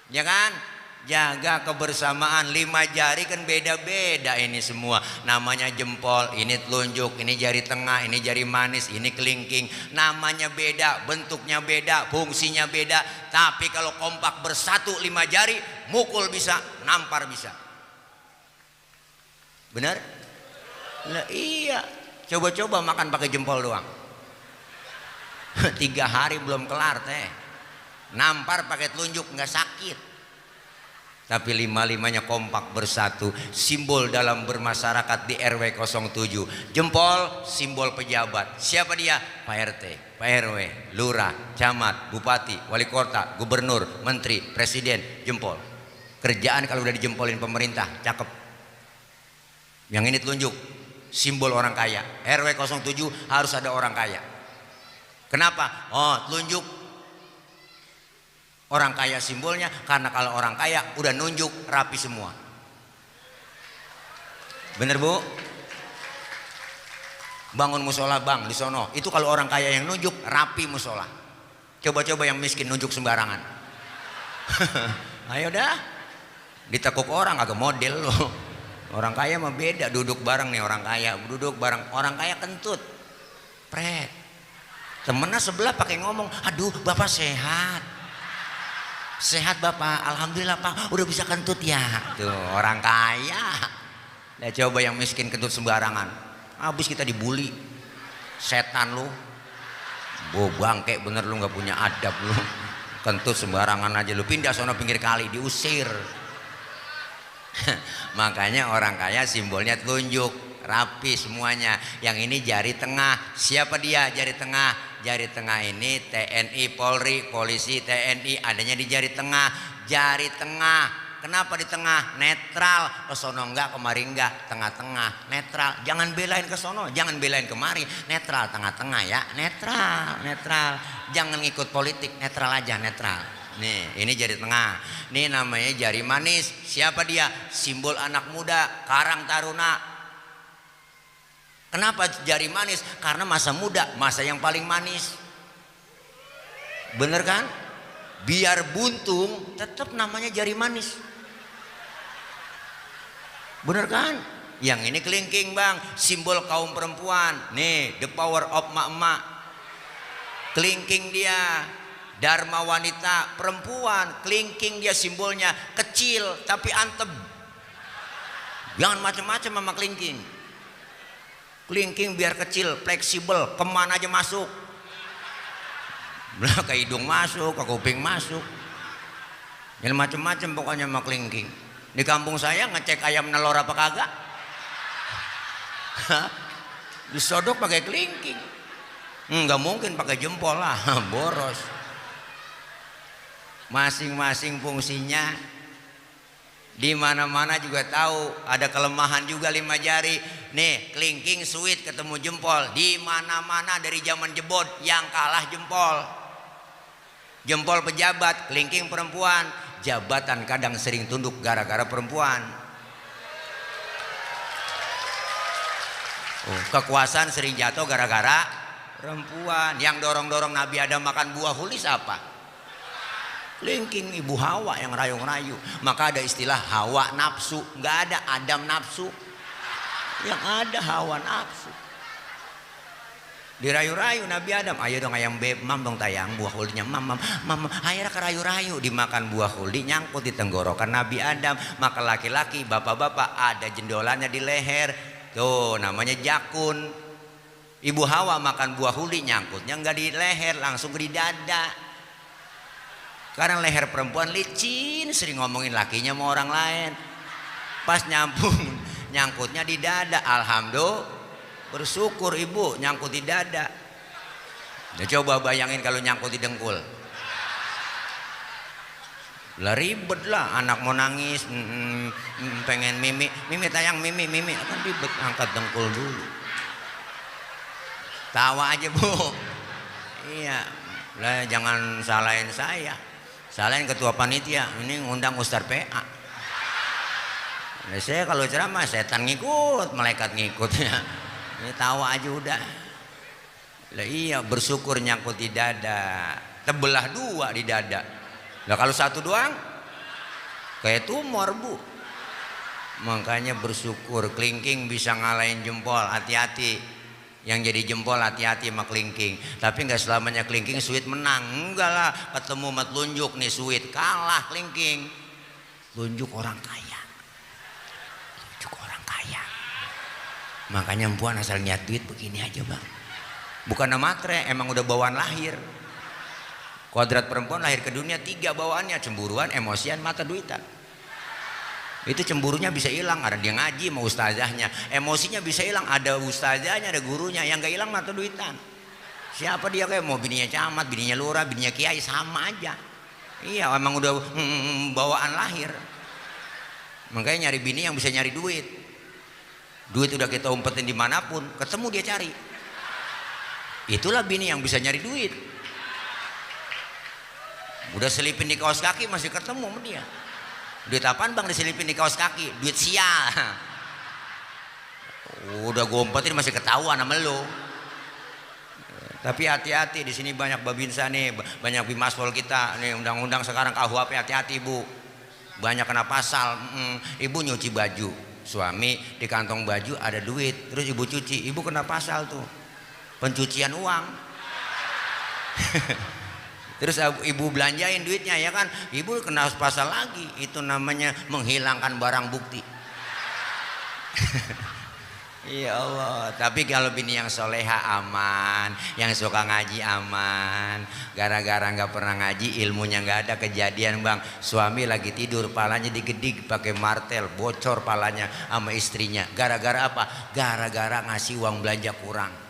ya kan. Jaga kebersamaan, 5 jari kan beda-beda ini semua. Namanya jempol, ini telunjuk, ini jari tengah, ini jari manis, ini kelingking. Namanya beda, bentuknya beda, fungsinya beda. Tapi kalau kompak bersatu 5 jari, mukul bisa, nampar bisa. Benar? Lah iya. Coba-coba makan pakai jempol doang. 3 hari belum kelar teh. Nampar pakai telunjuk nggak sakit. Tapi 5-5-nya kompak bersatu, simbol dalam bermasyarakat di RW 07. Jempol simbol pejabat. Siapa dia? Pak RT, Pak RW, lurah, camat, bupati, wali kota, gubernur, menteri, presiden. Jempol. Kerjaan kalau udah dijempolin pemerintah, cakep. Yang ini telunjuk, simbol orang kaya. RW 07 harus ada orang kaya. Kenapa? Oh, telunjuk. Orang kaya simbolnya, karena kalau orang kaya udah nunjuk rapi semua. Bener bu? Bangun musola bang di sono, itu kalau orang kaya yang nunjuk rapi musola. Coba-coba yang miskin nunjuk sembarangan. Ayo dah, ditekuk orang agak model loh. Orang kaya mah beda, duduk bareng nih orang kaya, duduk bareng orang kaya kentut, pret. Temennya sebelah pakai ngomong, aduh bapak sehat. Sehat bapak, alhamdulillah pak, udah bisa kentut ya. Tuh orang kaya. Nah coba yang miskin kentut sembarangan, habis kita dibully. Setan lu, bangke bener lu, nggak punya adab lu. Kentut sembarangan aja lu, pindah sono pinggir kali, diusir. Makanya orang kaya simbolnya telunjuk, rapi semuanya. Yang ini jari tengah. Siapa dia jari tengah? Jari tengah ini TNI, Polri, polisi, TNI adanya di jari tengah. Jari tengah, kenapa di tengah? Netral, ke sono enggak, kemari enggak, tengah-tengah, netral. Jangan belain ke sono, jangan belain kemari, netral, tengah-tengah ya, netral. Jangan ngikut politik, netral aja, netral. Nih, ini jari tengah. Nih namanya jari manis. Siapa dia? Simbol anak muda, Karang Taruna. Kenapa jari manis? Karena masa muda, masa yang paling manis. Bener kan? Biar buntung tetap namanya jari manis. Bener kan? Yang ini kelingking bang, simbol kaum perempuan. Nih, the power of mak-mak. Kelingking dia, dharma wanita perempuan. Kelingking dia simbolnya kecil tapi antep. Jangan macam-macam sama kelingking. Kelingking biar kecil, fleksibel, kemana aja masuk. Ke hidung masuk, ke kuping masuk. Jangan macam-macam pokoknya sama kelingking. Di kampung saya ngecek ayam nelor apa kagak? Disodok pakai kelingking. Nggak mungkin pakai jempol lah, boros. Masing-masing fungsinya. Di mana-mana juga tahu ada kelemahan juga 5 jari. Nih, kelingking sweet ketemu jempol. Di mana-mana dari zaman jebot yang kalah jempol. Jempol pejabat, kelingking perempuan. Jabatan kadang sering tunduk gara-gara perempuan. Kekuasaan sering jatuh gara-gara perempuan. Yang dorong-dorong Nabi Adam makan buah hulis apa? Kelingking ibu Hawa yang rayu-rayu. Maka ada istilah Hawa nafsu. Nggak ada Adam nafsu. Yang ada Hawa nafsu. Dirayu-rayu Nabi Adam. Ayo dong ayam beb, mam dong tayang buah hulinya, mam. Akhirnya kerayu-rayu dimakan buah huli, nyangkut di tenggorokan Nabi Adam. Maka laki-laki, bapak-bapak ada jendolannya di leher. Tuh namanya jakun. Ibu Hawa makan buah huli, nyangkutnya nggak di leher, langsung di dada. Karena leher perempuan licin, sering ngomongin lakinya sama orang lain. Pas nyangkutnya di dada. Alhamdulillah, bersyukur ibu nyangkut di dada. Ya, coba bayangin kalau nyangkut di dengkul. Lah ribet lah, anak mau nangis, pengen mimi tayang mimi akan ribet, angkat dengkul dulu. Tawa aja bu. Iya, lah jangan salahin saya. Salahin ketua panitia, ini ngundang Ustaz PA. Nah, saya kalau ceramah setan ngikut, malaikat ngikut ya. Ini tawa aja udah. Lah iya, bersyukur nyangkut di dada. Terbelah 2 di dada. Lah kalau 1 doang kayak tumor bu. Makanya bersyukur. Kelingking bisa ngalahin jempol, hati-hati. Yang jadi jempol hati-hati sama kelingking. Tapi nggak selamanya kelingking sweet menang. Enggak lah, ketemu sama telunjuk nih sweet, kalah kelingking. Telunjuk orang kaya. Telunjuk orang kaya. Makanya empuan asal niat duit begini aja bang. Bukan matre, emang udah bawaan lahir. Kodrat perempuan lahir ke dunia 3 bawaannya. Cemburuan, emosian, mata duitan. Itu cemburunya bisa hilang, ada dia ngaji sama ustazahnya. Emosinya bisa hilang, ada ustazahnya, ada gurunya. Yang gak hilang mata duitan. Siapa dia, kayak mau bininya camat, bininya lurah, bininya kiai, sama aja. Iya, emang udah bawaan lahir. Makanya nyari bini yang bisa nyari duit. Duit udah kita umpetin dimanapun, ketemu dia cari. Itulah bini yang bisa nyari duit. Udah selipin di kaos kaki masih ketemu sama dia. Duit apaan bang diselipin di kaos kaki? Duit sial. Udah gue umpetin masih ketahuan sama lo. Tapi hati-hati, di sini banyak babinsa nih, banyak bimaspol kita nih, undang-undang sekarang KUHP, hati-hati bu. Banyak kena pasal. Ibu nyuci baju, suami di kantong baju ada duit, terus ibu cuci, ibu kena pasal tuh, pencucian uang. Terus ibu belanjain duitnya ya kan, ibu kena pasal lagi. Itu namanya menghilangkan barang bukti. Ya Allah. Tapi kalau bini yang soleha aman, yang suka ngaji aman. Gara-gara nggak pernah ngaji, ilmunya nggak ada. Kejadian bang, suami lagi tidur, palanya digedik pakai martel, bocor palanya sama istrinya. Gara-gara apa? Gara-gara ngasih uang belanja kurang.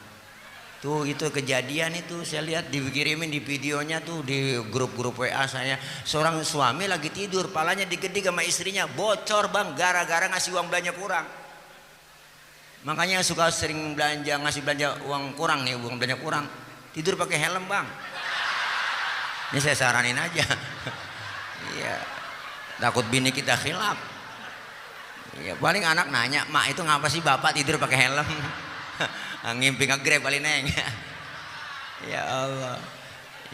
Tuh itu kejadian itu saya lihat dikirimin di videonya tuh di grup-grup WA saya. Seorang suami lagi tidur, palanya digedik sama istrinya, bocor bang, gara-gara ngasih uang belanja kurang. Makanya suka sering belanja, ngasih belanja uang kurang nih, uang belanja kurang, tidur pakai helm bang. Ini saya saranin aja. Iya, takut bini kita khilaf. Ya, paling anak nanya, mak itu ngapa sih bapak tidur pakai helm? Ngimpi nge-grab kali neng. Ya Allah.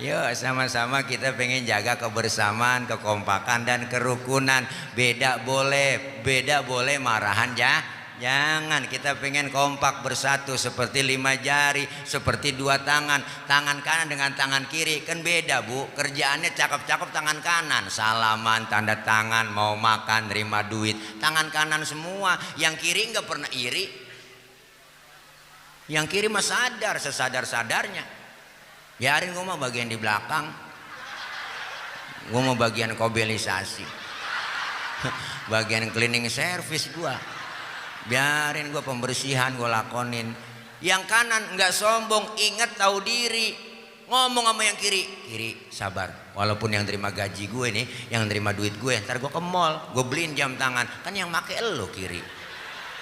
Yuk sama-sama kita pengen jaga kebersamaan, kekompakan dan kerukunan. Beda boleh marahan ya. Jangan, kita pengen kompak bersatu seperti 5 jari, seperti 2 tangan. Tangan kanan dengan tangan kiri kan beda bu. Kerjaannya cakep-cakep tangan kanan, salaman, tanda tangan, mau makan, terima duit, tangan kanan semua. Yang kiri nggak pernah iri. Yang kiri mah sadar, sesadar-sadarnya. Biarin gue mah bagian di belakang, gue mau bagian kobelisasi, bagian cleaning service gue. Biarin gue pembersihan gue lakonin. Yang kanan nggak sombong, ingat tahu diri. Ngomong sama yang kiri, kiri sabar. Walaupun yang terima gaji gue nih, yang terima duit gue, ntar gue ke mall, gue beliin jam tangan. Kan yang make elo kiri.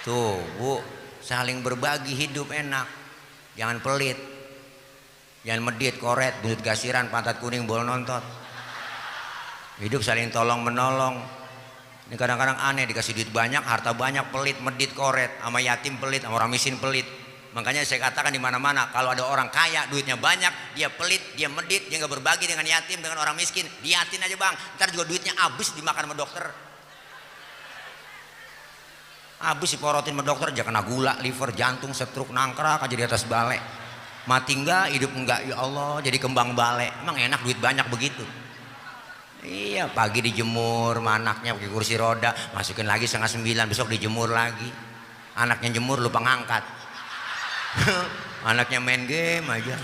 Tuh bu, saling berbagi hidup enak. Jangan pelit, jangan medit, koret, buntut gasiran, pantat kuning, bol nontot. Hidup saling tolong menolong. Ini kadang-kadang aneh, dikasih duit banyak, harta banyak, pelit, medit, koret, sama yatim pelit, sama orang miskin pelit. Makanya saya katakan di mana-mana, kalau ada orang kaya, duitnya banyak, dia pelit, dia medit, dia nggak berbagi dengan yatim, dengan orang miskin, diatin aja bang. Ntar juga duitnya habis dimakan sama dokter. Habis diporotin sama dokter, aja kena gula, liver, jantung, stroke, nangkrak aja di atas balai. Mati enggak, hidup enggak, ya Allah, jadi kembang balai. Emang enak duit banyak begitu. Iya, pagi dijemur, anaknya pakai kursi roda, masukin lagi 8:30, besok dijemur lagi. Anaknya jemur lupa ngangkat. Anaknya main game aja.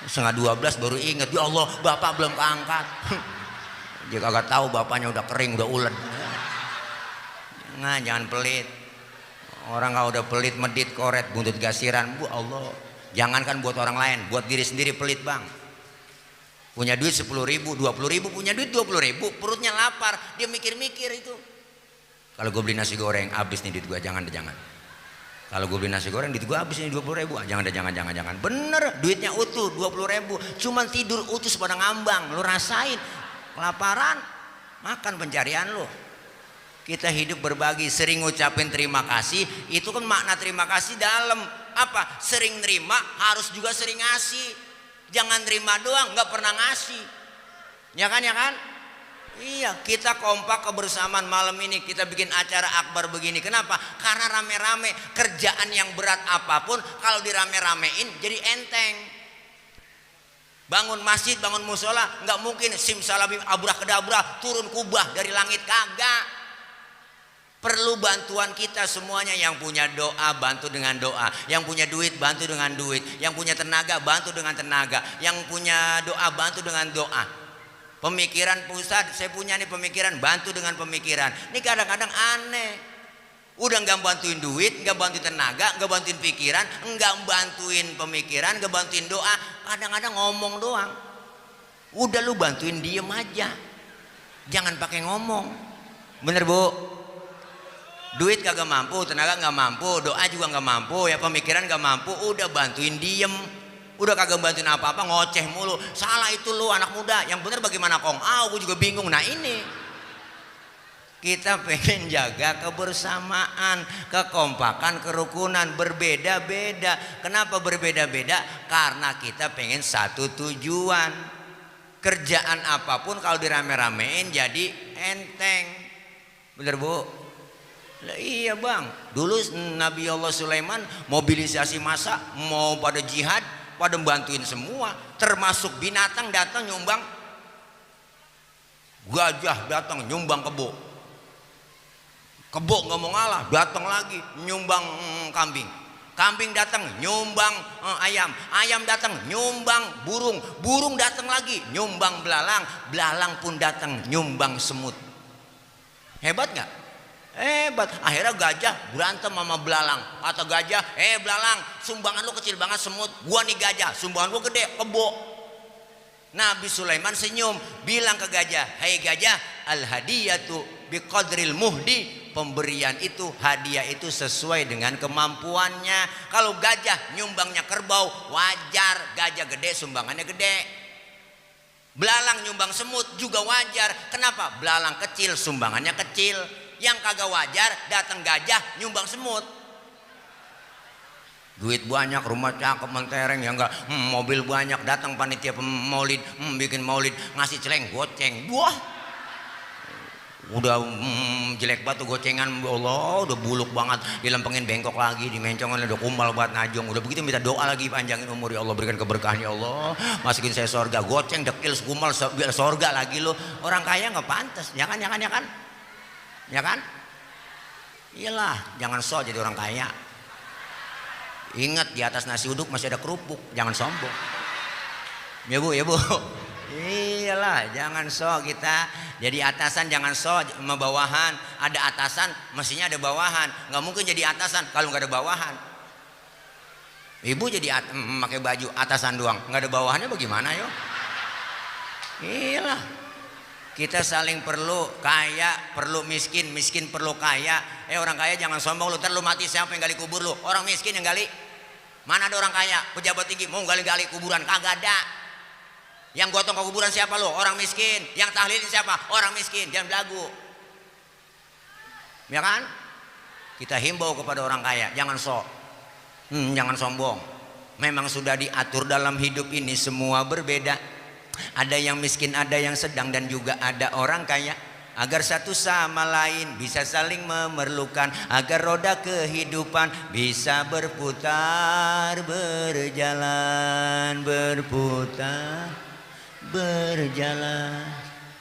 11:30 baru inget, ya Allah, bapak belum keangkat. Dia kagak tahu bapaknya udah kering, udah ulet. Nah, jangan pelit. Orang kalau udah pelit, medit, koret, buntut gasiran, bu Allah. Jangankan buat orang lain, buat diri sendiri pelit bang. Punya duit 10.000, 20.000, punya duit 20.000, perutnya lapar, dia mikir-mikir itu. Kalau gue beli nasi goreng, habis nih duit gue, jangan. Kalau gue beli nasi goreng, duit gue habis nih 20.000, jangan. Bener, duitnya utuh 20.000, cuman tidur utuh pada ngambang, lu rasain, kelaparan, makan pencarian lu. Kita hidup berbagi, sering ngucapin terima kasih, itu kan makna terima kasih dalam apa? Sering nerima, harus juga sering ngasih. Jangan terima doang, nggak pernah ngasih. Ya kan? Iya, kita kompak kebersamaan malam ini, kita bikin acara akbar begini. Kenapa? Karena rame-rame. Kerjaan yang berat apapun kalau dirame-ramein jadi enteng. Bangun masjid, bangun musola, nggak mungkin simsalabim abrakadabra turun kubah dari langit, kagak. Perlu bantuan kita semuanya. Yang punya doa bantu dengan doa, yang punya duit bantu dengan duit, yang punya tenaga bantu dengan tenaga, yang punya doa bantu dengan doa. Pemikiran pusat, saya punya nih pemikiran, bantu dengan pemikiran. Ini kadang-kadang aneh, udah nggak bantuin duit, nggak bantuin tenaga, nggak bantuin pikiran, nggak bantuin pemikiran, nggak bantuin doa, kadang-kadang ngomong doang. Udah lu bantuin, diem aja, jangan pakai ngomong. Bener bu? Duit kagak mampu, tenaga nggak mampu, doa juga nggak mampu, ya pemikiran nggak mampu, udah bantuin diem. Udah kagak bantuin apa-apa, ngoceh mulu. Salah itu lu anak muda, yang bener bagaimana kong? Gue juga bingung. Nah ini kita pengen jaga kebersamaan, kekompakan, kerukunan. Berbeda-beda. Kenapa berbeda-beda? Karena kita pengen satu tujuan. Kerjaan apapun kalau dirame-ramein jadi enteng. Bener bu? Lah iya bang, dulu Nabi Allah Sulaiman mobilisasi massa, mau pada jihad, pada bantuin semua, termasuk binatang datang nyumbang. Gajah datang nyumbang kebo nggak mau ngalah, datang lagi nyumbang kambing. Kambing datang nyumbang ayam datang nyumbang burung datang lagi nyumbang belalang pun datang nyumbang semut. Hebat nggak? Hebat. Akhirnya gajah berantem sama belalang. Kata gajah, belalang, sumbangan lu kecil banget semut, gua nih gajah, sumbangan gua gede, kebo. Nabi Sulaiman senyum, bilang ke gajah, hei gajah, al hadiyatu biqadril muhdi. Pemberian itu, hadiah itu sesuai dengan kemampuannya. Kalau gajah nyumbangnya kerbau, wajar, gajah gede sumbangannya gede. Belalang nyumbang semut juga wajar. Kenapa? Belalang kecil sumbangannya kecil. Yang kagak wajar datang gajah nyumbang semut. Duit banyak, rumah cakep mentereng ya enggak, mobil banyak, datang panitia maulid, bikin maulid, ngasih celeng goceng, wah, udah jelek banget tuh gocengan, Allah udah buluk banget, dilempengin bengkok lagi, dimencongan udah kumal buat najong, udah begitu minta doa lagi, panjangin umur ya Allah, berikan keberkahan ya Allah, masukin saya surga, goceng, dekil, kumal, surga lagi lo, orang kaya nggak pantas, ya kan, ya kan, ya kan, ya kan, iyalah, jangan so jadi orang kaya. Ingat di atas nasi uduk masih ada kerupuk, jangan sombong. Ya bu, ya bu. Iyalah, jangan so kita jadi atasan, jangan so sama bawahan. Ada atasan, mestinya ada bawahan. Nggak mungkin jadi atasan kalau nggak ada bawahan. Ibu jadi pakai baju atasan doang, nggak ada bawahannya bagaimana yo? Iyalah. Kita saling perlu, kaya perlu miskin, miskin perlu kaya. Orang kaya jangan sombong lu, ntar lu mati siapa yang gali kubur lu? Orang miskin yang gali. Mana ada orang kaya, pejabat tinggi mau gali-gali kuburan? Kagak ada. Yang gotong ke kuburan siapa lu? Orang miskin. Yang tahlilin siapa? Orang miskin. Jangan belagu. Ya kan? Kita himbau kepada orang kaya, jangan sok. Jangan sombong. Memang sudah diatur dalam hidup ini semua berbeda. Ada yang miskin, ada yang sedang, dan juga ada orang kaya. Agar satu sama lain bisa saling memerlukan, agar roda kehidupan bisa berputar, berjalan, berputar, berjalan.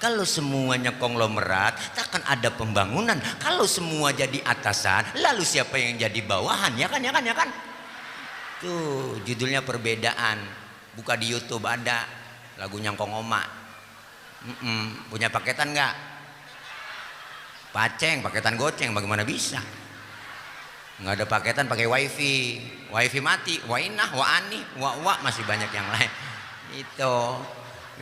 Kalau semuanya konglomerat, takkan ada pembangunan. Kalau semua jadi atasan, lalu siapa yang jadi bawahan? Ya kan, ya kan, ya kan. Tuh judulnya perbedaan. Buka di YouTube ada lagunya Kong Oma. Punya paketan nggak? Paceng, paketan goceng, bagaimana bisa? Nggak ada paketan pakai wifi, wifi mati, wainah, waani, wa masih banyak yang lain. Itu,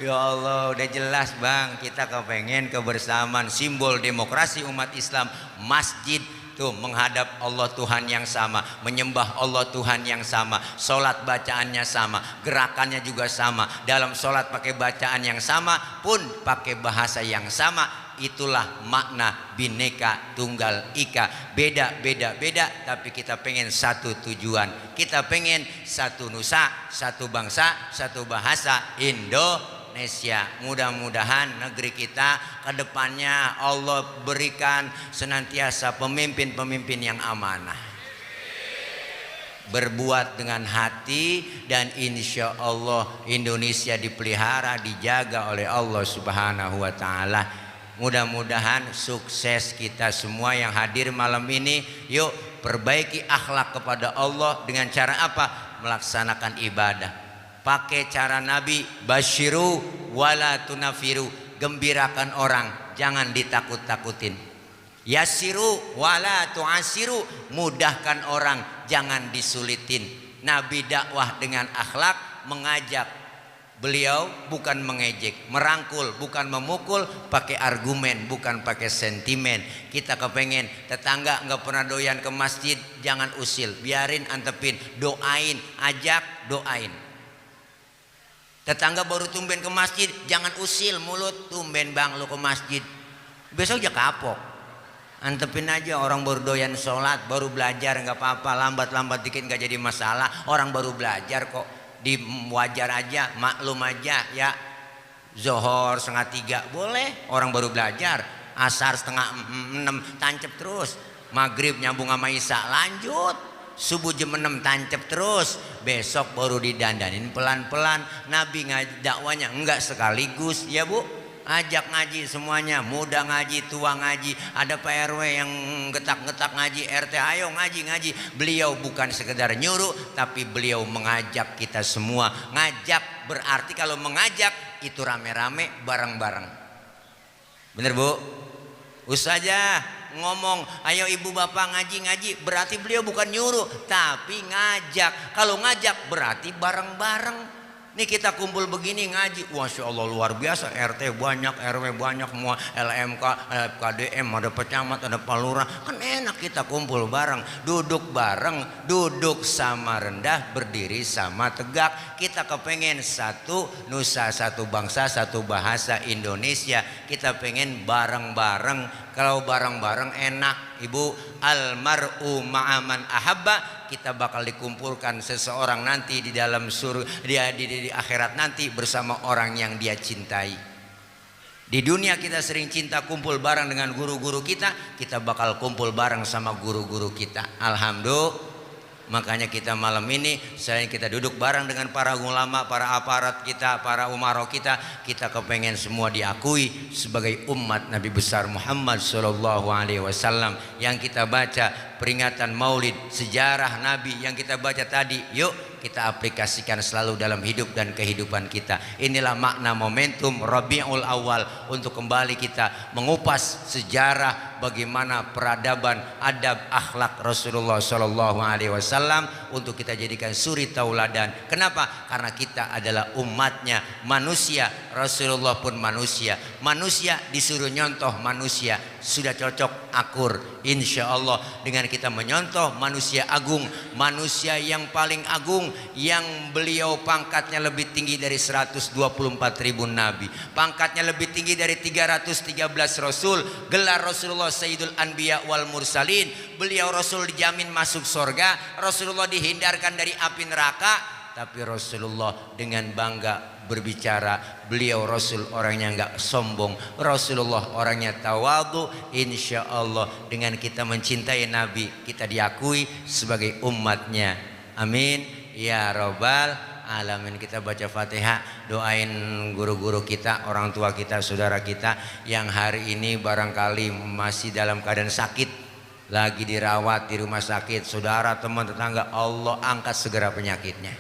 ya Allah, udah jelas bang, kita kepengen kebersamaan, simbol demokrasi umat Islam, masjid. Tuh menghadap Allah Tuhan yang sama, menyembah Allah Tuhan yang sama, sholat bacaannya sama, gerakannya juga sama, dalam sholat pakai bacaan yang sama pun pakai bahasa yang sama. Itulah makna Bhinneka Tunggal Ika. Beda tapi kita pengen satu tujuan, kita pengen satu nusa, satu bangsa, satu bahasa, Indonesia. Mudah-mudahan negeri kita ke depannya Allah berikan senantiasa pemimpin-pemimpin yang amanah, berbuat dengan hati, dan insya Allah Indonesia dipelihara, dijaga oleh Allah Subhanahu wa Ta'ala. Mudah-mudahan sukses kita semua yang hadir malam ini. Yuk perbaiki akhlak kepada Allah dengan cara apa? Melaksanakan ibadah. Pakai cara Nabi, basyiru wala tunafiru, gembirakan orang, jangan ditakut-takutin. Yassiru wala tu'asiru, mudahkan orang, jangan disulitin. Nabi dakwah dengan akhlak, mengajak. Beliau bukan mengejek, merangkul, bukan memukul, pakai argumen, bukan pakai sentimen. Kita kepengen tetangga nggak pernah doyan ke masjid, jangan usil, biarin, antepin, doain, ajak, doain. Tetangga baru tumben ke masjid, jangan usil mulut, tumben bang lu ke masjid, besok aja kapok. Antepin aja, orang baru doyan sholat, baru belajar, nggak apa-apa, lambat-lambat dikit nggak jadi masalah. Orang baru belajar kok, di wajar aja, maklum aja ya. Zohor 2:30 boleh, orang baru belajar. Asar 5:30 tancep terus. Maghrib nyambung sama Isya lanjut. Subuh jam 6 tancep terus. Besok baru didandanin pelan-pelan. Nabi dakwanya enggak sekaligus ya bu. Ajak ngaji semuanya, muda ngaji, tua ngaji. Ada Pak RW yang getak-getak ngaji, RT ayo ngaji. Beliau bukan sekedar nyuruh, tapi beliau mengajak kita semua. Ngajak berarti kalau mengajak itu rame-rame, bareng-bareng. Bener bu? Ustazah ngomong ayo ibu bapak ngaji, berarti beliau bukan nyuruh tapi ngajak. Kalau ngajak berarti bareng-bareng. Nih kita kumpul begini ngaji, Masya Allah luar biasa. RT banyak, RW banyak, semua LMK, KDM, ada pecamat, ada palura. Kan enak kita kumpul bareng, duduk bareng, duduk sama rendah, berdiri sama tegak. Kita kepengen satu nusa, satu bangsa, satu bahasa Indonesia. Kita pengen bareng-bareng Kalau bareng-bareng enak, Ibu. Almar'u ma'aman ahabba, kita bakal dikumpulkan seseorang nanti di dalam surga, di akhirat nanti bersama orang yang dia cintai. Di dunia kita sering cinta kumpul bareng dengan guru-guru kita bakal kumpul bareng sama guru-guru kita. Alhamdulillah. Makanya kita malam ini selain kita duduk bareng dengan para ulama, para aparat kita, para umaro kita kepengen semua diakui sebagai umat Nabi besar Muhammad sallallahu alaihi wasallam. Yang kita baca peringatan Maulid, sejarah Nabi yang kita baca tadi, yuk kita aplikasikan selalu dalam hidup dan kehidupan kita. Inilah makna momentum Rabiul Awal untuk kembali kita mengupas sejarah bagaimana peradaban, adab, akhlak Rasulullah sallallahu alaihi wasallam untuk kita jadikan suri tauladan. Kenapa? Karena kita adalah umatnya, manusia. Rasulullah pun manusia. Manusia disuruh nyontoh manusia. Sudah cocok akur insya Allah dengan kita menyontoh manusia agung, manusia yang paling agung, yang beliau pangkatnya lebih tinggi dari 124.000 nabi, pangkatnya lebih tinggi dari 313 rasul, gelar Rasulullah Sayyidul Anbiya wal Mursalin. Beliau Rasul dijamin masuk surga, Rasulullah dihindarkan dari api neraka. Tapi Rasulullah dengan bangga berbicara, beliau Rasul orangnya enggak sombong, Rasulullah orangnya tawadu. Insya Allah dengan kita mencintai Nabi, kita diakui sebagai umatnya. Amin ya robbal alamin. Kita baca Fatihah, doain guru-guru kita, orang tua kita, saudara kita yang hari ini barangkali masih dalam keadaan sakit, lagi dirawat di rumah sakit, saudara, teman, tetangga, Allah angkat segera penyakitnya,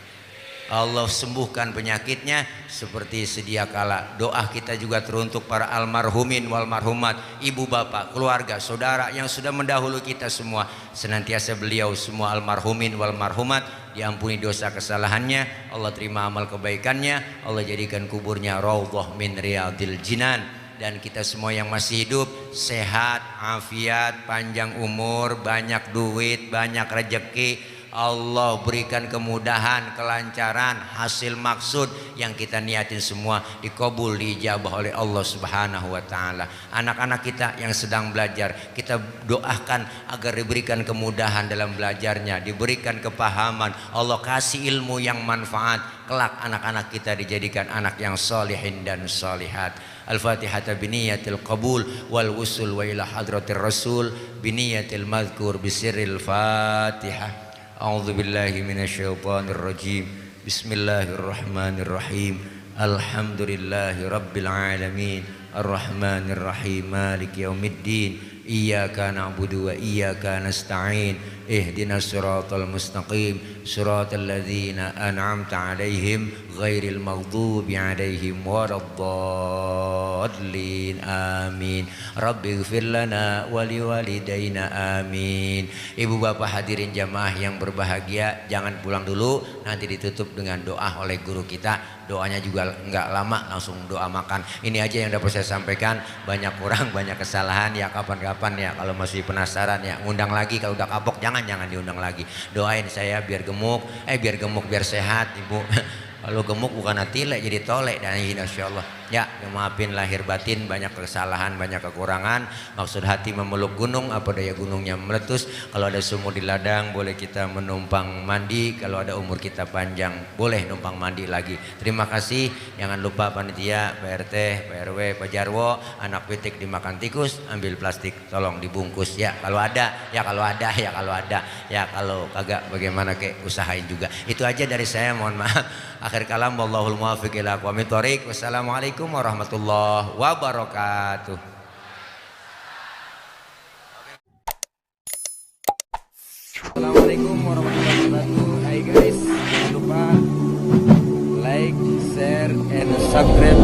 Allah sembuhkan penyakitnya seperti sedia kala. Doa kita juga teruntuk para almarhumin wal marhumat, ibu bapak, keluarga, saudara yang sudah mendahului kita semua. Senantiasa beliau semua almarhumin wal marhumat diampuni dosa kesalahannya, Allah terima amal kebaikannya, Allah jadikan kuburnya raudhah min riyadil jinan. Dan kita semua yang masih hidup sehat, afiat, panjang umur, banyak duit, banyak rezeki, Allah berikan kemudahan, kelancaran, hasil maksud yang kita niatin semua dikabul, diijabah oleh Allah Subhanahu wa taala. Anak-anak kita yang sedang belajar, kita doakan agar diberikan kemudahan dalam belajarnya, diberikan kepahaman, Allah kasih ilmu yang manfaat. Kelak anak-anak kita dijadikan anak yang salihin dan salihat. Al-Fatihah biniyatil qabul wal wusul wa ila hadratir rasul biniyatil madhkur bisirril Fatihah. A'udzu billahi minasyaitonir rajim. Bismillahirrahmanirrahim. Alhamdulillahi rabbil alamin. Arrahmanir rahim. Maliki yaumiddin. Iyyaka na'budu wa iyyaka nasta'in. Ihdinas siratal mustaqim. Siratal ladzina an'amta 'alaihim ghairil maghdubi 'alaihim waladdallin. Amin. Rabbighfir lana wa liwalidayna. Amin. Ibu bapak hadirin jamaah yang berbahagia, jangan pulang dulu, nanti ditutup dengan doa oleh guru kita. Doanya juga enggak lama, langsung doa makan. Ini aja yang dapat saya sampaikan. Banyak kurang, banyak kesalahan ya, kapan-kapan ya kalau masih penasaran ya ngundang lagi. Kalau udah kapok jangan diundang lagi. Doain saya biar gemuk, biar sehat ibu. Kalau gemuk bukan atile jadi tolek, dan insyaallah ya maafin lahir batin, banyak kesalahan, banyak kekurangan. Maksud hati memeluk gunung, apa daya gunungnya meletus. Kalau ada sumur di ladang boleh kita menumpang mandi, kalau ada umur kita panjang boleh numpang mandi lagi. Terima kasih. Jangan lupa panitia, Pak RT, Pak RW, Pak Jarwo, anak pitik dimakan tikus, ambil plastik tolong dibungkus ya kalau ada, ya kalau ada, ya kalau ada, ya kalau kagak bagaimana kek usahain juga. Itu aja dari saya, mohon maaf. Akhir kalam, wallahul muwaffiq ila aqwamit thoriq. Wassalamualaikum warahmatullahi wabarakatuh. Assalamualaikum warahmatullahi wabarakatuh. Hai guys, jangan lupa like, share, and subscribe